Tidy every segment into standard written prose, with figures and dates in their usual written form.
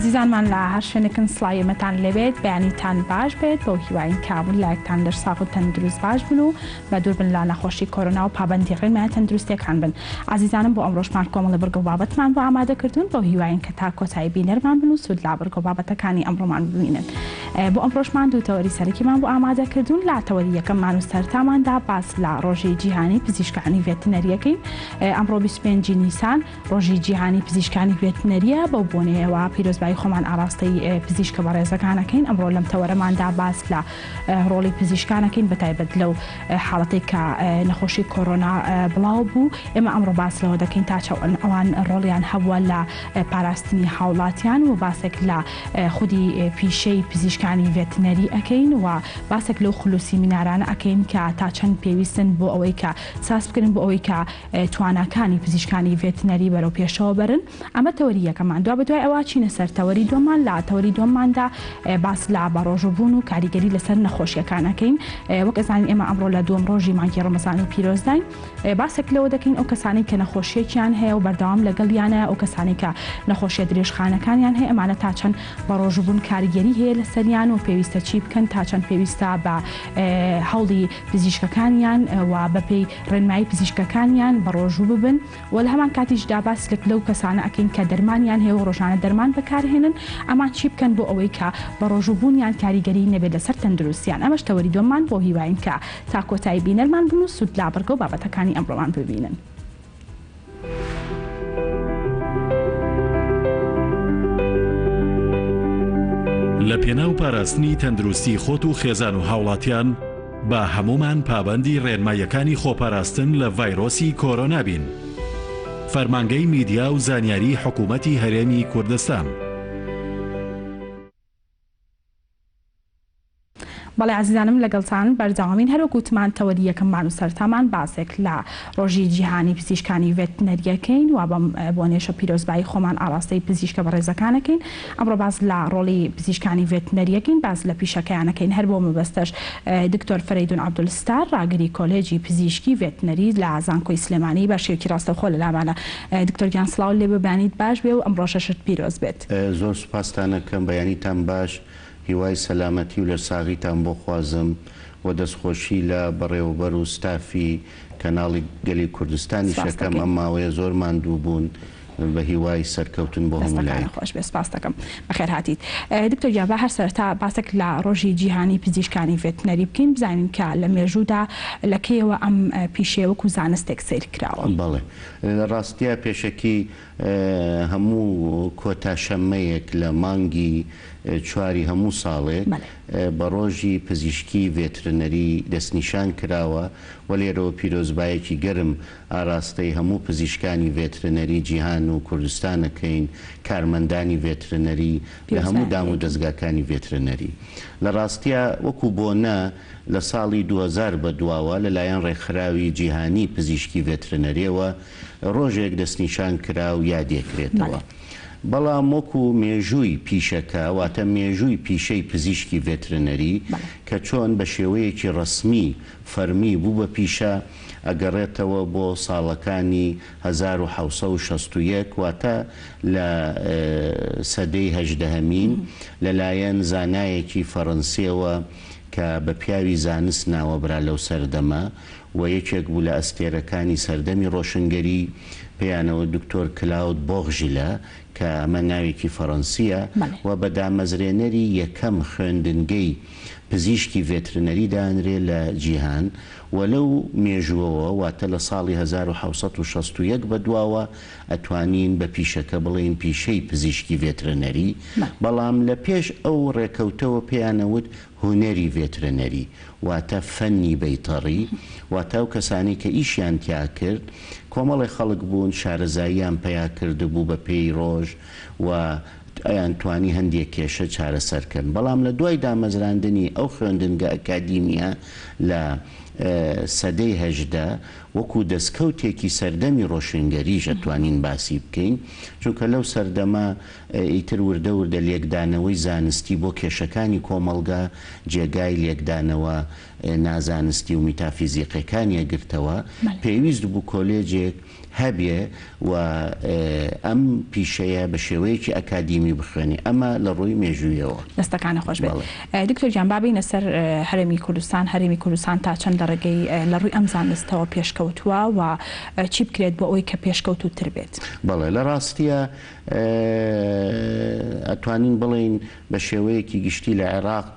ئازیزانمان لە هەر شوێنێکن سڵاوی ئێمەتان لێبێت، بەیانیتان باش بێت، بەو هیواین کە هەموو لایەکتان لەش ساغ و تەندروست باش بن و بەدوور بن لە نەخۆشی کۆرۆنا و پابەندی ڕێنمایە تەندروستیەکان بن. ئازیزانم بۆ ئەمڕۆشمان کۆمەڵێ بڕگە و بابەتمان بۆ ئامادە کردوون، بەو هیواین کە تا کۆتایی بینەرمان بن و سوود لە بڕگە و بابەتەکانی ئەمڕۆمان ببینن. بۆ ئەمڕۆشمان دوو تەوەری سەرەکیمان بۆ ئامادە کردوون، لە تەوەری یەکەممان و سەرتاماندا باس لە ڕۆژی جیهانی پزیشکانی ڤێتنەریەکەین، ئەمڕۆ 25 ی نیسان ڕۆژی جیهانی پزیشکانی ڤێتنەریە، بەو بۆنەیەوە پیرۆزبایی خۆمان ئاڕاستەی پزیشکە بەڕێزەکان ئەکەین، ئەمڕۆ لەم تەوەرەماندا باس لە ڕۆڵی پزیشکان ئەکەین بەتایبەت لەو حاڵەتەی کە نەخۆشی کۆرۆنا بڵاو بوو، ئێمە ئەمڕۆ باس لەوە دەکەین تا چەند ئەوان ڕۆڵیان هەبووە لە پاراستنی هاوڵاتیان و باسێک لە خودی پیشەی پزیشکانی ڤێتنەری ئەکەین و باسێک لەو خول و سیمینارانە ئەکەین کە تا چەند پێویستن بۆ ئەوەی کە ساز بکرێن بۆ ئەوەی کە تواناکانی پزیشکانی ڤێتنەری بەرەو پێشەوە بەرن. ئەمە تەوەری یەکەمان. دوابەدوای ئەوە چینە سەر تەوەری دووەممان. لە تەوەری دووەمماندا باس لە بەڕۆژووبوون و کاریگەری لەسەر نەخۆشییەکان ئەکەین. وەک ئەزانین ئێمە ئەمڕۆ لە دووەم ڕۆژی مانگی ڕەمەزانی پیرۆزداین. باسێک لەوە دەکەین ئەو کەسانەی کە نەخۆشییەکیان هەیە و بەردەوام لەگەڵیانە، ئەو کەسانەی کە نەخۆشییە درێژخانەکانیان هەیە، ئەمانە تا چەند بەڕۆژووبوون کاریگەری هەیە لەسەریان و پێویستە چی بکەن، تا چەند پێویستە بە هەوڵی پزیشکەکانیان و بەپێی ڕێنمایی پزیشکەکانیان بەڕۆژوو ببن و لە هەمان کاتیشدا باس لە لەو کەسانە ئەکەین کە دەرمانیان هەیە و ڕۆژانە دەرمان بەکارهێنن ئەمان چی بکەن بۆ ئەوەی کە بەڕۆژوو بوونیان کاریگەری نەبێت لەسەر تەندروستیان ئەمەش تەوەری دووەممان بۆ هیواین کە تا کۆتایی بینەرمان بن و سوود لە بڕگە و بابەتەکانی ئەمڕۆمان ببینن. لە پێناو پاراستنی تەندروستی خۆت و خێزان و هاوڵاتیان، با هەموومان پابەندی ڕێنماییەکانی خۆپاراستن لە ڤایرۆسی کۆرۆنا بین. فەرمانگەی میدیا و زانیاری حکومەتی هەرێمی کوردستان. بەڵێ ئازیزانم لەگەڵتان بەردەوامین هەروەک وتمان تەوەری یەکەممان و سەرەتامان باسێک لە ڕۆژی جیهانی پزیشکانی ڤێتنەریەکەین و بەم بۆنەیەشە پیرۆزبایی خۆمان ئاڕاستەی پزیشکە بەڕێزەکانەکەین ئەمڕۆ باس لە ڕۆڵی پزیشکانی ڤێتنەریەکەین باس لە پیشەکەیانەکەین هەر بۆ مەبەستەش دکتۆر فەرەیدون عەبدولستار ڕاگری کۆلێجی پزیشکی ڤێتنەری لە زانکۆی سلێمانی بە شێوەیەکی ڕاستەوخۆ لەلامانە دکتۆر گیان سڵاو لێبێ بەیانیت باش بێ و ئەم ڕۆژەشت پیرۆز بێت. زۆر سوپاستان ئەکەم بەیانیتان باش هیوای سەلامەتی و لەشساغیتان بۆ خوازم و دەستخۆشی لە بەڕێوەبەر و ستافی کەناڵی گەلی کوردستانیش سپاست ئەکەم دەکەین. ئەم ماوەیە زۆر ماندوو بوون بە هیوای سەرکەوتن بۆ هەموو دەستەکانت لایەک. خۆش بێت سپاست دەکەم. بەخێر هاتیت. دکتۆر گیان با هەر سەرەتا باسێک لە ڕۆژی جیهانی پزیشکانی ڤێتنەری بکەین بزانین کە لە مێژوودا لە کەیەوە ئەم پیشەیە وەکو زانستێک سەیر کراوە؟ بەڵێ. لە ڕاستیا پێشەکی هەموو کۆتا شەممەیەک لە مانگی چواری هەموو ساڵێک بە ڕۆژی پزیشکی ڤێترنەری دەستنیشان کراوە و لێرەوە پیرۆزبایەکی گەرم ئاراستەی هەموو پزیشکانی ڤێترنەری جیهان و کوردستان ئەکەین، کارمەندانی ڤێترنەری لە هەموو دام و دەزگاکانی ڤێترنەری. لە ڕاستیا وەکوو بۆنە لە ساڵی 2000 بەدواوە لەلایەن ڕێکخراوی جیهانی پزیشکی ڤێترنەریەوە ڕۆژێک دەستنیشان کرا و یادێکرێتەوە. بەڵام وەکو مێژووی پیشەکە، واتە مێژووی پیشەی پزیشکی ڤێترنەری، کە چۆن بە شێوەیەکی ڕەسمی، فەرمی، بوو بە پیشە، ئەگەڕێتەوە بۆ ساڵەکانی 1761، واتە لە سەدەی هەژدەهەمین، لەلایەن زانایەکی فەڕەنسیەوە کە بە پیاوی زانست ناوەبرا لەو سەردەمە، و یەکێک بوو لە ئەستێرەکانی سەردەمی ڕۆشنگەری، پێیانەوە دکتۆر کلاود بۆغژیلە، کە ئەمە ناوێکی فەڕەنسییە، و بە دامەزرێنەری یەکەم خوێندنگەی پزیشکی ڤێترنەری دانرێ لە جیهان، و لەو مێژووەوە، واتە لە ساڵی 1761 بەدواوە، ئەتوانین بە پیشەکە بڵێین پیشەی پزیشکی ڤێترنەری، بەڵام لە پێش ئەو ڕێکەوتەوە پێیانەوت هونەری ڤێترنەری واتە فەنی بەیتەڕی، واتە ئەو کەسانەی کە ئیشیان تیا کرد کۆمەڵێ خەڵک بوون شارەزاییان پەیا کردبوو بە پێی ڕۆژ و ئەیان توانی هەندێ کێشە چارەسەر کەن بەڵام لە دوای دامەزراندنی ئەو خوێندنگە ئەکادیمیە لە سەدەی 18 وەکوو دەسکەوتێکی سەردەمی ڕۆشنگەریش ئەتوانین باسی بکەین چونکە لەو سەردەمە ئیتر وردە وردە لێکدانەوەی زانستی بۆ کێشەکانی کۆمەڵگا جێگای لێکدانەوە نازانستی و میتافیزیقیەکانی ئەگرتەوە، پێویست بوو کۆلێجێک هەبێ و ئەم پیشەیە بە شێوەیەکی ئەکادیمی بخوێنێ، ئەمە لە ڕووی مێژوویەوە. دەستەکانت خۆش بێت. دکتۆر گیان با بێینە سەر هەرێمی کوردستان، هەرێمی کوردستان تا چەند لە ڕێگەی لە ڕووی ئەم زانستەوە پێشکەوتووە و چی بکرێت بۆ ئەوەی کە پێشکەوتووتر بێت؟ بەڵێ لە ڕاستیا ئەتوانین بڵێین بە شێوەیەکی گشتی لە عێراق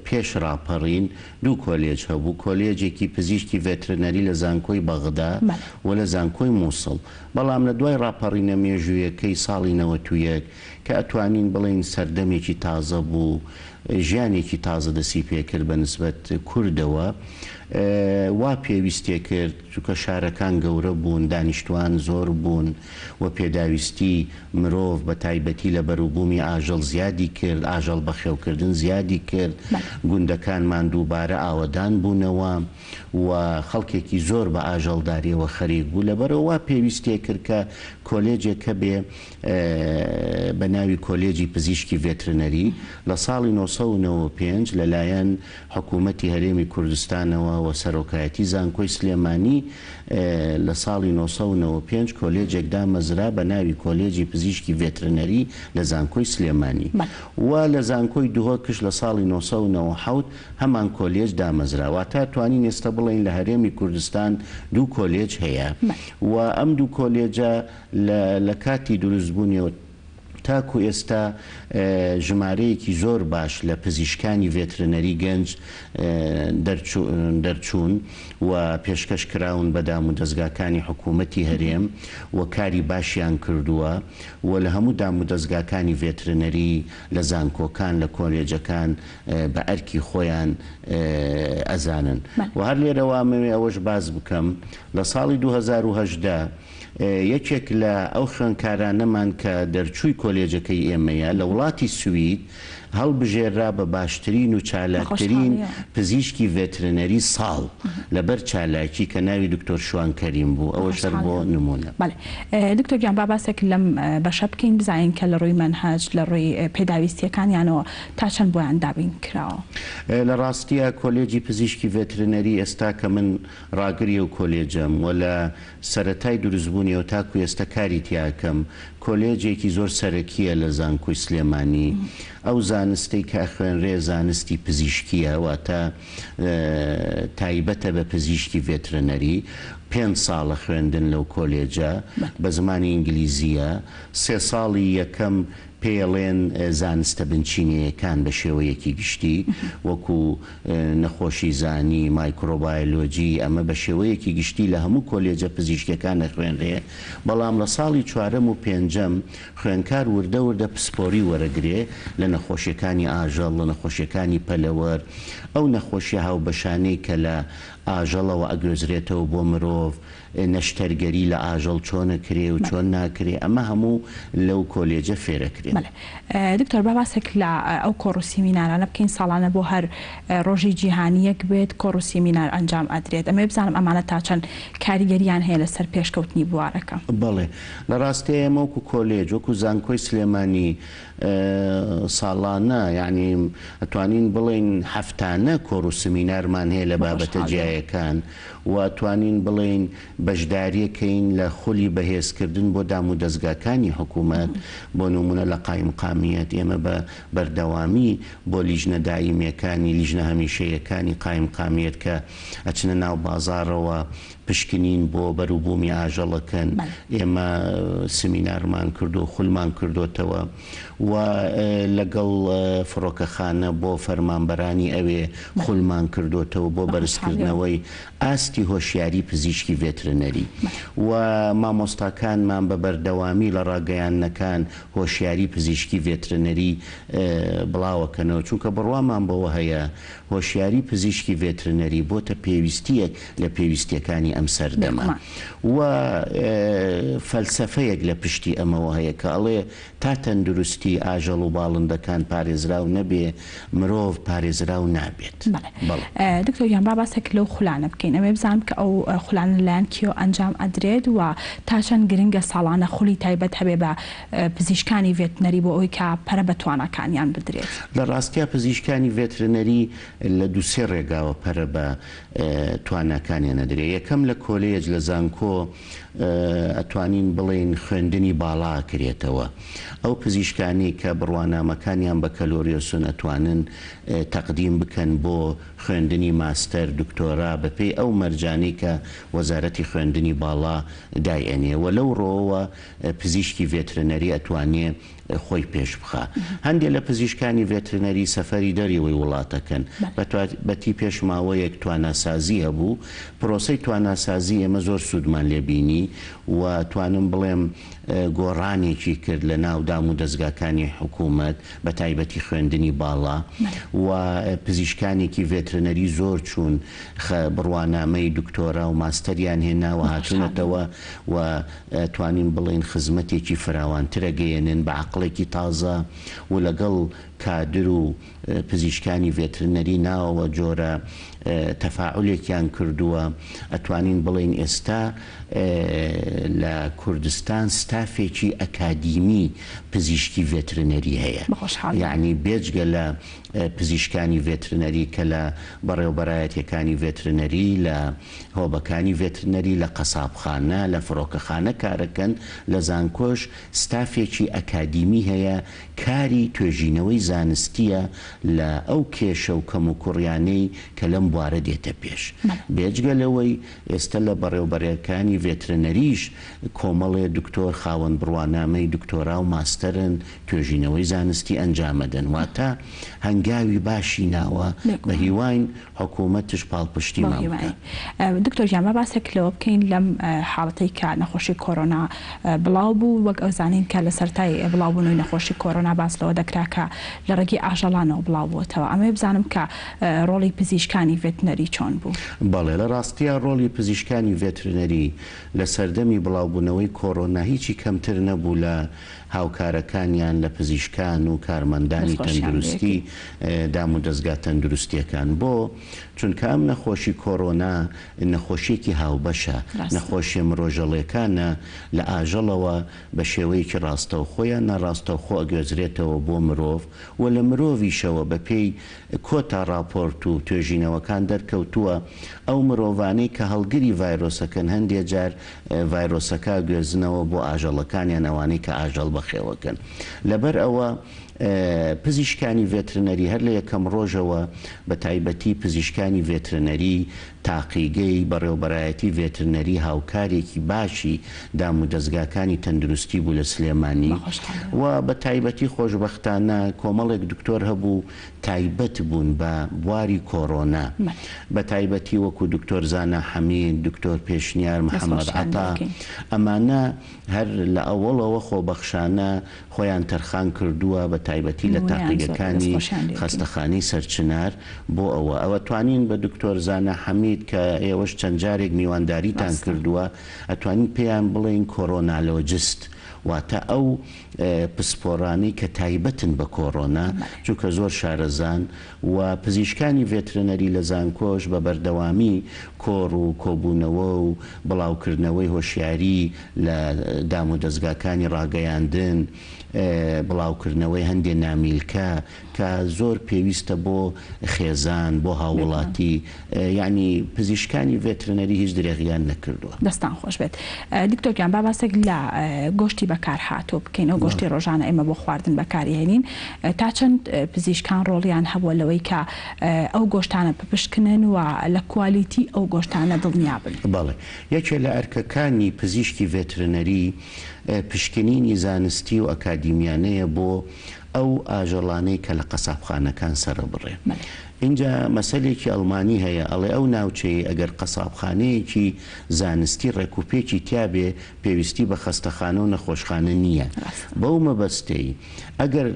پێش ڕاپەڕین دوو کۆلێج هەبوو، کۆلێجێکی پزیشکی ڤێترنەری لە زانکۆی بەغدا و لە زانکۆی موسڵ. بەڵام لە دوای ڕاپەڕینە مێژوویەکەی ساڵی 91 کە ئەتوانین بڵێین سەردەمێکی تازە بوو، ژیانێکی تازە دەستی پێکرد بە نسبەت کوردەوە، وا پێویستێ کرد، چونکە شارەکان گەورە بوون، دانیشتوان زۆر بوون و پێداویستی مرۆڤ بە تایبەتی لە بەروبوومی ئاژەڵ زیادی کرد، ئاژەڵ بەخێوکردن زیادی کرد، گوندەکانمان دووبارە ئاوەدان بوونەوە و خەڵکێکی زۆر بە ئاژەڵدارییەوە خەریک بوو، لەبەرئەوە وا پێویستێ کرد کە کۆلێجێک هەبێ بە ناوی کۆلێجی پزیشکی ڤێترنەری لە ساڵی 995 لەلایەن حکوومەتی هەرێمی کوردستانەوە و سەرۆکایەتی زانکۆی سلێمانی لە ساڵی 995 کۆلێجێک دامەزرا بە ناوی کۆلێجی پزیشکی ڤێترنەری لە زانکۆی سلێمانی و لە زانکۆی دهۆکش لە ساڵی 997 هەمان کۆلێج دامەزرا. واتە توانین ئێستا بڵێین لە هەرێمی کوردستان دوو کۆلێج هەیە و ئەم دوو کۆلێجە لە لە کاتی دروستبوونیەوە تاکو ئێستا ژمارەیەکی زۆر باش لە پزیشکانی ڤێترنەری گەنج دەرچوون و پێشکەش کراون بە دامودەزگاکانی حکوومەتی هەرێم و کاری باشیان کردووە و لە هەموو دامودەزگاکانی ڤێترنەری لە زانکۆکان لە کۆلێجەکان بە ئەرکی خۆیان ئەزانن و هەر لێرەوە ئەمەوێ ئەوەش باس بکەم لە ساڵی 2018 یەکێک لە ئەو خوێندکارانەمان کە دەرچووی کۆلێجەکەی ئێمەیە لە وڵاتی سوید هەڵبژێررا بە باشترین و چالاکترین پزیشکی ڤێترنەری ساڵ لەبەر چالاکی کە ناوی دکتۆر شوان کەریم بوو ئەوەش هەر بۆ نموونە. بەڵێ دکتۆر گیان با باسێک لەم بەشە بکەین بزانین کە لە ڕووی مەنهەج لە ڕووی پێداویستیەکانیانەوە تا چەند بۆیان دابین کراوە؟ لە ڕاستیا کۆلێجی پزیشکی ڤێترنەری ئێستا کە من ڕاگری ئەو کۆلێجەم و لە سەرەتای دروستبوونیەوە تاکو ئێستا کاری تیا ئەکەم، کۆلێجێکی زۆر سەرەکییە لە زانکۆی سلێمانی، ئەو زانستەی کە ئەخوێنرێ زانستی پزیشکییە، واتە تایبەتە بە پزیشکی ڤێترنەری، پێنج ساڵە خوێندن لەو کۆلێجە، بە زمانی ئینگلیزییە، سێ ساڵی یەکەم پێیەڵێن زانستە بنچینەیەکان بە شێوەیەکی گشتی، وەکو نەخۆشیزانی، مایکرۆبایۆلۆجی، ئەمە بە شێوەیەکی گشتی لە هەموو کۆلێجە پزیشکیەکان ئەخوێنرێ، بەڵام لە ساڵی چوارەم و پێنجەم خوێندکار وردە وردە پسپۆری وەرەگرێ لە نەخۆشیەکانی ئاژەڵ، لە نەخۆشیەکانی پەلەوەر، ئەو نەخۆشیە هاوبەشانەی کە لە ئاژەڵەوە ئەگوێزرێتەوە بۆ مرۆڤ، نەشتەرگەری لە ئاژەڵ چۆن ئەکرێ و چۆن ناکرێ ئەمە هەموو لەو کۆلێجە فێرەکرێن. بەڵێ دکتۆر با باسێک لە ئەو کۆڕ و سیمینارانە بکەین ساڵانە بۆ هەر ڕۆژی جیهانییەک بێت کۆڕ و سیمینار ئەنجام ئەدرێت ئەمەوێ بزانم ئەمانە تا چەند کاریگەریان هەیە لەسەر پێشکەوتنی بوارەکە؟ بەڵێ لە ڕاستیا ئێمە وەکو کۆلێج وەکو زانکۆی سلێمانی ساڵانە یانی ئەتوانین بڵێین هەفتانە کۆڕ و سمینارمان هەیە لە بابەتە جیایەکان و ئەتوانین بڵێین بەشداریەکەین لە خولی بەهێزکردن بۆ دامودەزگاکانی حکوومەت بۆ نموونە لە قایمقامیەت ئێمە بە بەردەوامی بۆ لیژنە دایمیەکانی لیژنە هەمیشەیەکانی قایمقامیەت کە ئەچنە ناو بازاڕەوە پشکنین بۆ بەروبوومی ئاژەڵەکەن، ئێمە سمینارمان کردووە، خولمان کردۆتەوە و لەگەڵ فڕۆکەخانە بۆ فەرمانبەرانی ئەوێ خولمان کردۆتەوە بۆ بەرزکردنەوەی ئاستی هۆشیاری پزیشکی ڤێترنەری و مامۆستاکانمان بە بەردەوامی لە ڕاگەیاندنەکان هۆشیاری پزیشکی ڤێترنەری بڵاوەکەنەوە، چونکە بڕوامان بەوە هەیە هۆشیاری پزیشکی ڤێترنەری بۆتە پێویستییەک لە پێویستییەکانی ئەم سەردەمە و فەلسەفەیەک لە پشتی ئەمەوە هەیە کە ئەڵێ تا تەندروستی ئاژەڵ و باڵندەکان پارێزراو نەبێ مرۆڤ پارێزراو نابێت. بەڵێ دکتۆر گیان با باسێک لەو خولانە بکەین ئەمەوێ بزانم کە ئەو خولانە لەلایەن کێوە ئەنجام ئەدرێت و تا چەند گرنگە ساڵانە خولی تایبەت هەبێ بە پزیشکانی ڤێتنەری بۆ ئەوەی کە پەرە بە تواناکانیان بدرێت؟ لە ڕاستیا پزیشکانی ڤێترنەری لە دوو سێ ڕێگاوە پەرە بە تواناکانیان ئەدرێ یەکەم لە کۆلێج لە زانکۆ ئەتوانین بڵێین خوێندنی باڵا ئەکرێتەوە ئەو پزیشکانەی کە بڕوانامەکانیان بەکەلۆریۆسن ئەتوانن تەقدیم بکەن بۆ خوێندنی ماستەر، دکتۆرا بەپێی ئەو مەرجانەی کە وەزارەتی خوێندنی باڵا دایئەنێ وە لەو ڕۆوە پزیشکی ڤێترنەری ئەتوانێ خۆی پێش بخا. هەندێ لە پزیشکانی ڤێترنەری سەفەری دەرەوەی وڵات ئەکەن. بە تایبەتی پێش ماوەیەک تواناسازی هەبوو. پرۆسەی تواناسازی ئێمە زۆر سوودمان لێ بینی و توانم بڵێم گۆڕانێکی کرد لە ناو دام و دەزگاکانی حکوومەت بە تایبەتی خوێندنی باڵا و پزیشکانێکی ڤێترنەری زۆر چوون بڕوانامەی دکتۆرا و ماستەریان هێنا و هاتوونەتەوە و ئەتوانین بڵێین خزمەتێکی فراوانتر ئەگەیەنن بە عەقڵێکی تازە و لەگەڵ کادر و پزیشکانی ڤێترنەری ناوەوە جۆرە تەفاعولێکیان کردووە. ئەتوانین بڵێین ئێستا لە کوردستان ستافێکی ئەکادیمی پزیشکی ڤێترنەری هەیە. یەعنی بێجگە لە پزیشکانی ڤێترنەری کە لە بەڕێوبەرایەتیەکانی ڤێترنەری لە هۆبەکانی ڤێترنەری لە قەسابخانە، لە فڕۆکەخانە کارەکەن، لە زانکۆش ستافێکی ئەکادیمی هەیە کاری توێژینەوەی زانستییە لە ئەو کێشە و کەموکوڕیانەی کە لەم بوارە دێتە پێش. بێجگە لەوەی ئێستە لە بەڕێوبەرەکانی ڤێترنەریش کۆمەڵێ دکتۆر خاوەن بڕوانامەی دکتۆرا و ماستەرن، توێژینەوەی زانستی ئەنجامەدەن. واتە هەنگاوی باشی ناوە، بە هیواین حکوومەتش پاڵپشتیمان بکا. دکتۆر گیان با باسێک لەوە بکەین لەم حاڵەتەی کە نەخۆشی کۆرۆنا بڵاو بوو وەک ئەوزانین کە لە سەرەتای بڵاوبوونەوەی نەخۆشی کۆرۆنا باس لەوە دەکرا کە لە ڕێگەی ئاژەڵانەوە بڵاو بووەتەوە ئەمەوێ بزانم کە ڕۆڵی پزیشکانی ڤێتنەری چۆن بوو؟ بەڵێ لە ڕاستیا ڕۆڵی پزیشکانی ڤێترنەری لە سەردەمی بڵاوبوونەوەی کۆرۆنا هیچی کەمتر نەبوو لە هاوکارەکانیان لە پزیشکان و کارمەندانی تەندروستی دامودەزگا تەندروستیەکان. بۆ؟ چونکە ئەم نەخۆشی کۆرۆنا نەخۆشیەکی هاوبەشە، نەخۆشیە مرۆژەڵێکانە لە ئاژەڵەوە بە شێوەیەکی ڕاستەوخۆ یان ناڕاستەوخۆ ئەگوێزرێتەوە بۆ مرۆڤ و لە مرۆڤیشەوە بەپێی کۆتا ڕاپۆرت و توێژینەوەکان دەرکەوتووە ئەو مرۆڤانەی کە هەڵگری ڤایرۆسەکەن هەندێ جار ڤایرۆسەکە ئەگوێزنەوە بۆ ئاژەڵەکانیان ئەوانەی کە ئاژەڵ بەخێوەکەن. لەبەر ئەوە پزیشکانی ڤێترنەری هەر لە یەکەم ڕۆژەوە بە تایبەتی پزیشکانی ڤێترنەری تاقیگەی بەڕێوبەرایەتی ڤێترنەری هاوکارێکی باشی دامودەزگاکانی تەندروستی بوو لە سلێمانی و بە تایبەتی خۆشبەختانە کۆمەڵێک دکتۆر هەبوو تایبەت بوون بە بواری کۆرۆنا بە تایبەتی وەکو دکتۆر زانا حەمید، دکتۆر پێشنیار محەمەد عەتا ئەمانە هەر لە ئەوەڵەوە خۆبەخشانە خۆیان تەرخان کردووە بە تایبەتی لە تاقیگەکانی خەستەخانەی سەرچنار بۆ ئەوە ئەتوانین بە دکتۆر زانا حەمید کە ئێوەش چەند جارێک میوانداریتان کردووە ئەتوانین پێیان بڵێین کۆرۆنالۆجست واتە ئەو پسپۆرانەی کە تایبەتن بە کۆرۆنا چونکە زۆر شارەزان و پزیشکانی ڤێترنەری لە زانکۆش بە بەردەوامی کۆڕ و کۆبوونەوە و بڵاوکردنەوەی هۆشیاری لە دامودەزگاکانی ڕاگەیاندن، بڵاوکردنەوەی هەندێ نامیلکە کە زۆر پێویستە بۆ خێزان، بۆ هاووڵاتی، یەعنی پزیشکانی ڤێترنەری هیچ درێغیان نەکردووە. دەستان خۆش بێت دکتۆر گیان با باسێک لە گۆشتی بەکارهاتوو بکەین ئەو گۆشتی ڕۆژانە ئێمە بۆ خواردن بەکاریهێنین تا چەند پزیشکان ڕۆڵیان هەبووە لەوەی کە ئەو گۆشتانە بپشکنن و لە کوالیتی ئەو گۆشتانە دڵنیا بن؟ بەڵێ یەکێ لە ئەرکەکانی پزیشکی ڤێترنەری پشکنینی زانستی و ئەکادیمیانەیە بۆ ئەو ئاژەڵانەی کە لە قەسابخانەکان سەرەبڕێ. ئینجا مەسەلێکی ئەڵمانی هەیە ئەڵێ ئەو ناوچەیەی ئەگەر قەسابخانەیەکی زانستی ڕێکوپێکی تیابێ پێویستی بە خەستەخانە و نەخۆشخانە نییە. بەو مەبەستەی ئەگەر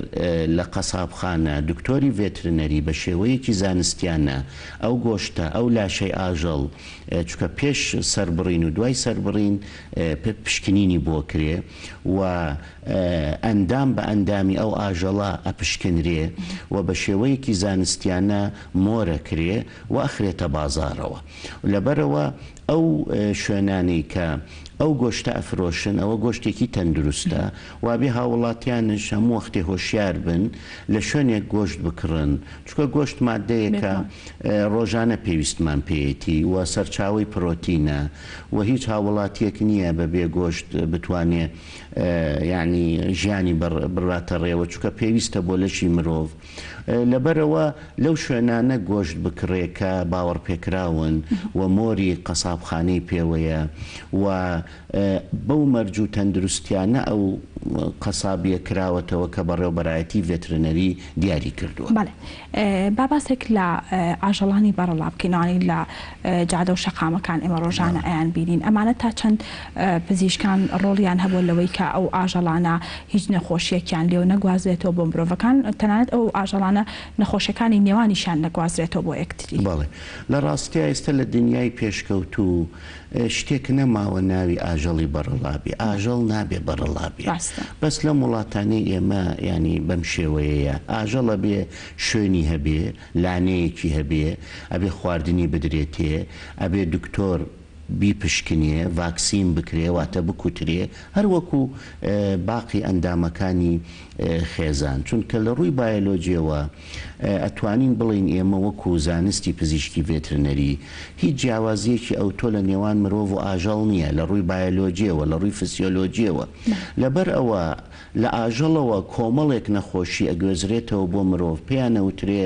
لە قەسابخانە دکتۆری ڤێترنەری بە شێوەیەکی زانستیانە ئەو گۆشتە ئەو لاشەی ئاژەڵ چونکە پێش سەربڕین و دوای سەربڕین پشکنینی بۆ کرێ و ئەندام بە ئەندامی ئەو ئاژەڵە ئەپشکنرێ و بە شێوەیەکی زانستیانە. مۆرەکرێ و ئەخرێتە بازاڕەوە. لەبەرئەوە ئەو شوێنانەی کە ئەو گۆشتە ئەفرۆشن ئەوە گۆشتێکی تەندروستە، وابێ هاووڵاتیانش هەموو وەختێ هۆشیار بن لە شوێنێک گۆشت بکڕن، چونکە گۆشت ماددەیەکە ڕۆژانە پێویستمان پێیەتی و سەرچاوەی پرۆتینە و هیچ هاووڵاتیەک نییە بە بێ گۆشت بتوانێ یانی ژیانی بڕاتە ڕێوە چونکە پێویستە بۆ لەشی مرۆڤ. لەبەرئەوە لەو شوێنانە گۆشت بکڕێ کە باوەڕپێکراون و مۆری قەسابخانەی پێوەیە و بەو مەرج و تەندروستیانە ئەو قەسابیە کراوەتەوە کە بەڕێوبەرایەتی ڤێترنەری دیاری کردووە. بەڵێ با باسێک لە ئاژەڵانی بەڕەڵا بکەین ئەوانەی لە جادە و شەقامەکان ئێمە ڕۆژانە ئەیان بینین ئەمانە تا چەند پزیشکان ڕۆڵیان هەبووە لەوەی کە ئەو ئاژەڵانە هیچ نەخۆشیەکیان لێوە نەگوازرێتەوە بۆ مرۆڤەکان تەنانەت ئەو ئاژەڵانە نەخۆشیەکانی نێوانیشیان نەگوازرێتەوە بۆ یەکتری. بەڵێ لە ڕاستیا ئێستا لە دنیای پێشکەوتوو شتێک نەماوە ناوی ئاژەڵی بەڕەڵا بێ ئاژەڵ نابێ بەڕەڵا بێ ڕاستە. بەس لەم وڵاتانەی ئێمە یانی بەم شێوەیەیە ئاژەڵ ئەبێ شوێنی هەبێ لانەیەکی هەبێ ئەبێ خواردنی بدرێتێ ئەبێ دکتۆر بیپشکنێ، ڤاکسین بکرێ واتە بکوترێ، هەر وەکو باقی ئەندامەکانی خێزان، چونکە لە ڕووی بایۆلۆجیەوە ئەتوانین بڵێین ئێمە وەکو زانستی پزیشکی ڤێترنەری هیچ جیاوازیەکی ئەوتۆ لە نێوان مرۆڤ و ئاژەڵ نیە لە ڕووی بایۆلۆجیەوە لە ڕووی فسیۆلۆجیەوە لەبەر ئەوە لە ئاژەڵەوە کۆمەڵێک نەخۆشی ئەگوێزرێتەوە بۆ مرۆڤ پێیان ئەوترێ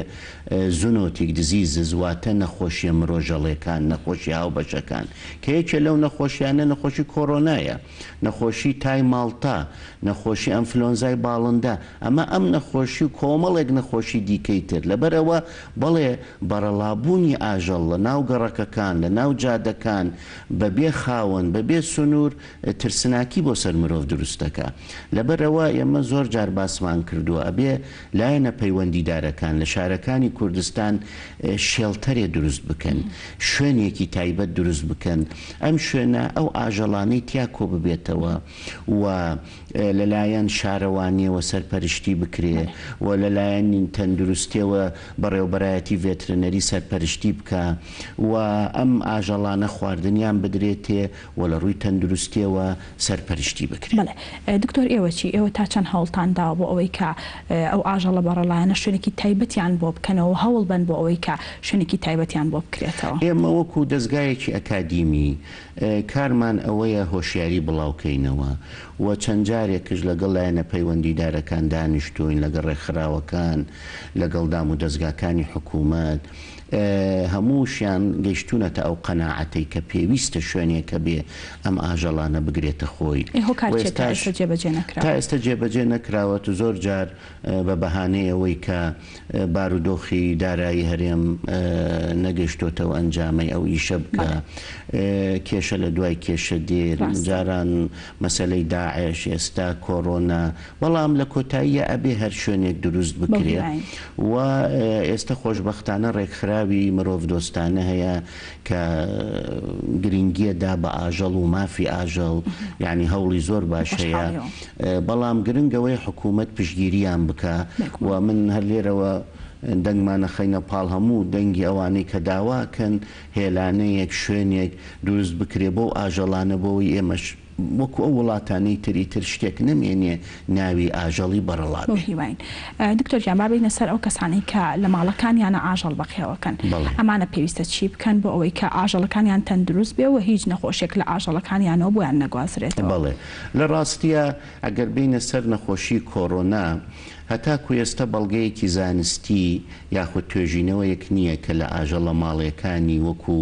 Zoonotic Diseases واتە نەخۆشیە مرۆژەڵێکان، نەخۆشیە هاوبەشەکان، کە یەکێ لەو نەخۆشیانە نەخۆشی کۆرۆنایە، نەخۆشی تای ماڵتا، نەخۆشی ئەنفلۆنزای باڵندە، ئەمە ئەم نەخۆشی و کۆمەڵێک نەخۆشی دیکەی تر. لەبەرئەوە بەڵێ بەڕەڵابوونی ئاژەڵ لە ناو گەڕەکەکان، لە ناو جادەکان بە بێ خاوەن، بە بێ سنوور، ترسناکی بۆ سەر مرۆڤ دروست دەکا. لەبەر ئەوە ئێمە زۆر جار باسمان کردووە ئەبێ لایەنە پەیوەندیدارەکان لە شارەکانی کوردستان شێڵتەرێ دروست بکەن، شوێنێکی تایبەت دروست بکەن، ئەم شوێنە ئەو ئاژەڵانەی تیا کۆببێتەوە و لەلایەن شارەوانیەوە سەرپەرشتی بکرێ و لەلایەن تەندروستیەوە بەڕێوبەرایەتی ڤێترنەری سەرپەرشتی بکا و ئەم ئاژەڵانە خواردنیان بدرێتێ و لە ڕووی تەندروستیەوە سەرپەرشتی بکرێت. بەڵێ دکتۆر ئێوە چی؟ ئێوە تا چەند هەوڵتان داوە بۆ ئەوەی کە ئەو ئاژەڵە بەڕەڵایانە شوێنێکی تایبەتیان بۆ بکەنەوە و هەوڵ بەن بۆ ئەوەی کە شوێنێکی تایبەتیان بۆ بکرێتەوە؟ ئێمە وەکو دەزگایەکی ئەکادیمی کارمان ئەوەیە هۆشیاری بڵاو کەینەوە و چەند جارێکش لەگەڵ لایەنە پەیوەندیدارەکان دانیشتووین، لەگەڵ ڕێکخراوەکان، لەگەڵ دامودەزگاکانی حکوومەت، هەمووشیان گەیشتوونەتە ئەو قەناعەتەی کە پێویستە شوێنێک هەبێ ئەم ئاژەڵانە بگرێتە خۆی ئەی هۆکار و چیە تا ئێستاش ئێستا جێبەجێ نەکراوە؟ تا ئێستا جێبەجێ نەکراوە و زۆر جار بە بەهانەی ئەوەی کە بارودۆخی دارایی هەرێم نەگەیشتۆتە ئەو ئەنجامەی ئەو ئیشە بکا بەڵێ. کێشە لە دوای کێشە دێ ڕاستە. جاران مەسەلەی داعش ئێستا کۆرۆنا بەڵام لە کۆتاییا ئەبێ هەر شوێنێک دروست بەو بکرێ هیواین. و ئێستە خۆشبەختانە ڕێکخراوی مرۆڤدۆستانە هەیە کە گرنگیە دا بە ئاژەڵ و مافی ئاژەڵ یانی هەوڵی زۆر باش هەیە خۆشحاڵیەوە. بەڵام گرنگ ئەوەیە حکوومەت پشتگیریان بکا و بێگومان. من هەر لێرەوە دەنگمان ئەخەینە پاڵ هەموو دەنگی ئەوانەی کە داوا ئەکەن هێلانەیەک شوێنێک دروست بکرێ بۆو ئاژەڵانە بۆوەی ئێمەش وەکو ئەو وڵاتانەی تر ئیتر شتێک نەمێنێ ناوی ئاژەڵی بەڕەڵا بەو بێ. هیواین. دکتۆر گیان با بێینە سەر ئەو کەسانەی کە لە ماڵەکانیانە ئاژەڵ بەخێوەکەن. بەڵێ. ئەمانە پێویستە چی بکەن بۆ ئەوەی کە ئاژەڵەکانیان تەندروست بێ و هیچ نەخۆشیەک لە ئاژەڵەکانیانەوە بۆیان نەگوازرێتەوە؟ بەڵێ. لە ڕاستیا ئەگەر بێینە سەر نەخۆشی کۆڕۆنا هەتاکو ئێستا بەڵگەیەکی زانستی یاخود توێژینەوەیەک نییە کە لە ئاژەڵە ماڵیەکانی وەکو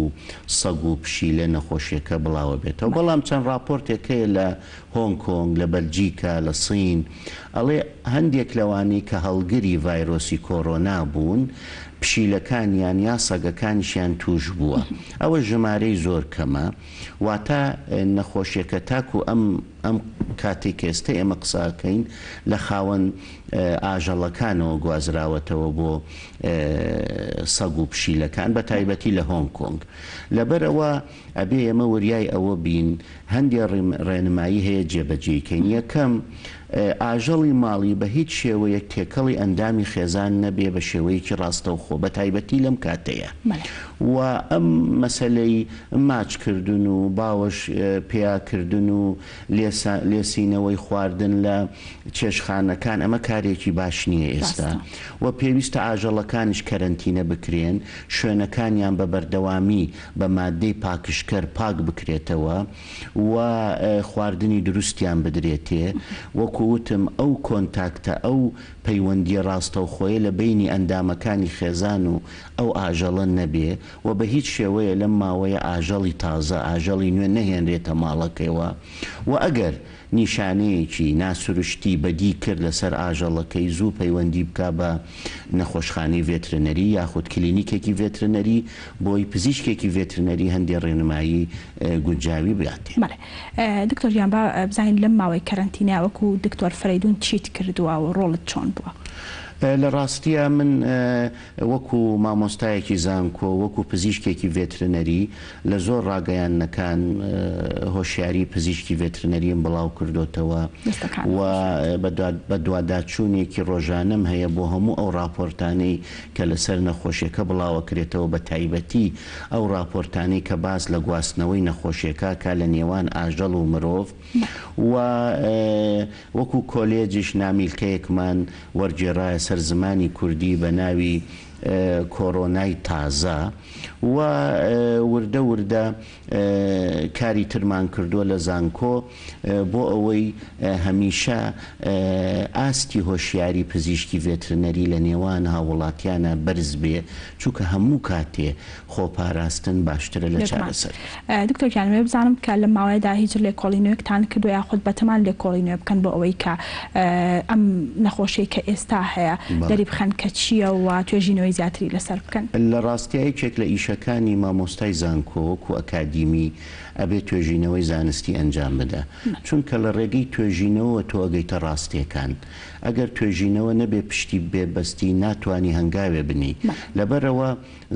سەگ و پشیلە نەخۆشیەکە بڵاوەبێتەوە، بەڵام چەند ڕاپۆرتێک هەیە لە هۆنگ کۆنگ، لە بەلجیکا، لە سین ئەڵێ هەندێک لەوانەی کە هەڵگری ڤایرۆسی کۆرۆنا بوون پشیلەکانیان یا سەگەکانیشیان توش بووە، ئەوە ژمارەی زۆر کەمە، واتە نەخۆشیەکە تاکو ئەم ئەم کاتەی کە ئێستا ئێمە قسە ئەکەین لە خاوەن ئاژەڵەکانەوە گوازراوەتەوە بۆ سەگ و پشیلەکان بە تایبەتی لە هۆنگ کۆنگ. لەبەر ئەوە ئەبێ ئێمە وریای ئەوە بین هەندێ ڕێنمایی هەیە جێبەجێی کەین. یەکەم، ئاژەڵی ماڵی بە هیچ شێوەیەک تێکەڵی ئەندامی خێزان نەبێ بە شێوەیەکی ڕاستەوخۆ بە تایبەتی لەم کاتەیە و ئەم مەسەلەی ماچ کردن و باوەش پیا کردن و لێسینەوەی خواردن لە چێشتخانەکان ئەمە کارێکی باش نییە ئێستا و پێویستە ئاژەڵەکانیش کەرەنتینە بکرێن شوێنەکانیان بە بەردەوامی بە ماددەی پاکژکەر پاک بکرێتەوە و خواردنی دروستیان بدرێتێ، وەکو وتم ئەو کۆنتاکتە، ئەو پەیوەندییە ڕاستەوخۆیە لە بەینی ئەندامەکانی خێزان و ئەو ئاژەڵە نەبێ و بە هیچ شێوەیە لەم ماوەیە ئاژەڵی تازە، ئاژەڵی نوێ نەهێنرێتە ماڵەکەوە و ئەگەر نیشانەیەکی ناسروشتی بەدی کرد لەسەر ئاژەڵەکەی زوو پەیوەندی بکا بە نەخۆشخانەی ڤێترنەری یاخود کلینیکێکی ڤێترنەری بۆی پزیشکێکی ڤێترنەری هەندێ ڕێنمایی گونجاوی بداتێ. بەڵێ دکتۆر گیان با بزانین لەم ماوەی کەرەنتینەیا وەکو دکتۆر فەرەیدون چیت کردووە و ڕۆڵت چۆن بووە؟ لە ڕاستیا من وەکو مامۆستایەکی زانکۆ، وەکو پزیشکێکی ڤێترنەری لە زۆر ڕاگەیاندنەکان هۆشیاری پزیشکی ڤێترنەریم بڵاو کردۆتەوە و بەدواداچوونێکی ڕۆژانەم هەیە بۆ هەموو ئەو ڕاپۆرتانەی کە لەسەر نەخۆشیەکە بڵاوەکرێتەوە بە تایبەتی ئەو ڕاپۆرتانەی کە باس لە گواستنەوەی نەخۆشیەکە کا لە نێوان ئاژەڵ و مرۆڤ و وەکو کۆلێجیش نامیلکەیەکمان وەرگێڕایە سەر زمانی کوردی بە ناوی کۆرۆنای تازە و وردە وردە کاری ترمان کردووە لە زانکۆ بۆ ئەوەی هەمیشە ئاستی هۆشیاری پزیشکی ڤێترنەری لە نێوان هاووڵاتیانا بەرز بێ، چونکە هەموو کاتێ خۆپاراستن باشترە لە چارەسەر. دکتۆر گیان ئەمەوێ بزانم کە لەم ماوەیەدا هیچ لێکۆڵینەوەیەکتان کردووە یاخود بەتەمان لێکۆڵینەوە بکەن بۆ ئەوەی کە ئەم نەخۆشیەی کە ئێستا هەیە دەری بخەن کە چییە و توێژینەوەی زیاتری لەسەر بکەن؟ لە ڕاستیا یەکێک لە ئیشەکانی مامۆستای زانکۆ وەکو ئەکادیمی ئەبێ توێژینەوەی زانستی ئەنجام بدا چونکە لە ڕێگەی توێژینەوەوە تۆ ئەگەیتە ڕاستیەکان ئەگەر توێژینەوە نەبێ پشتی بێ بەستی ناتوانی هەنگاوێ بنێی لەبەرئەوە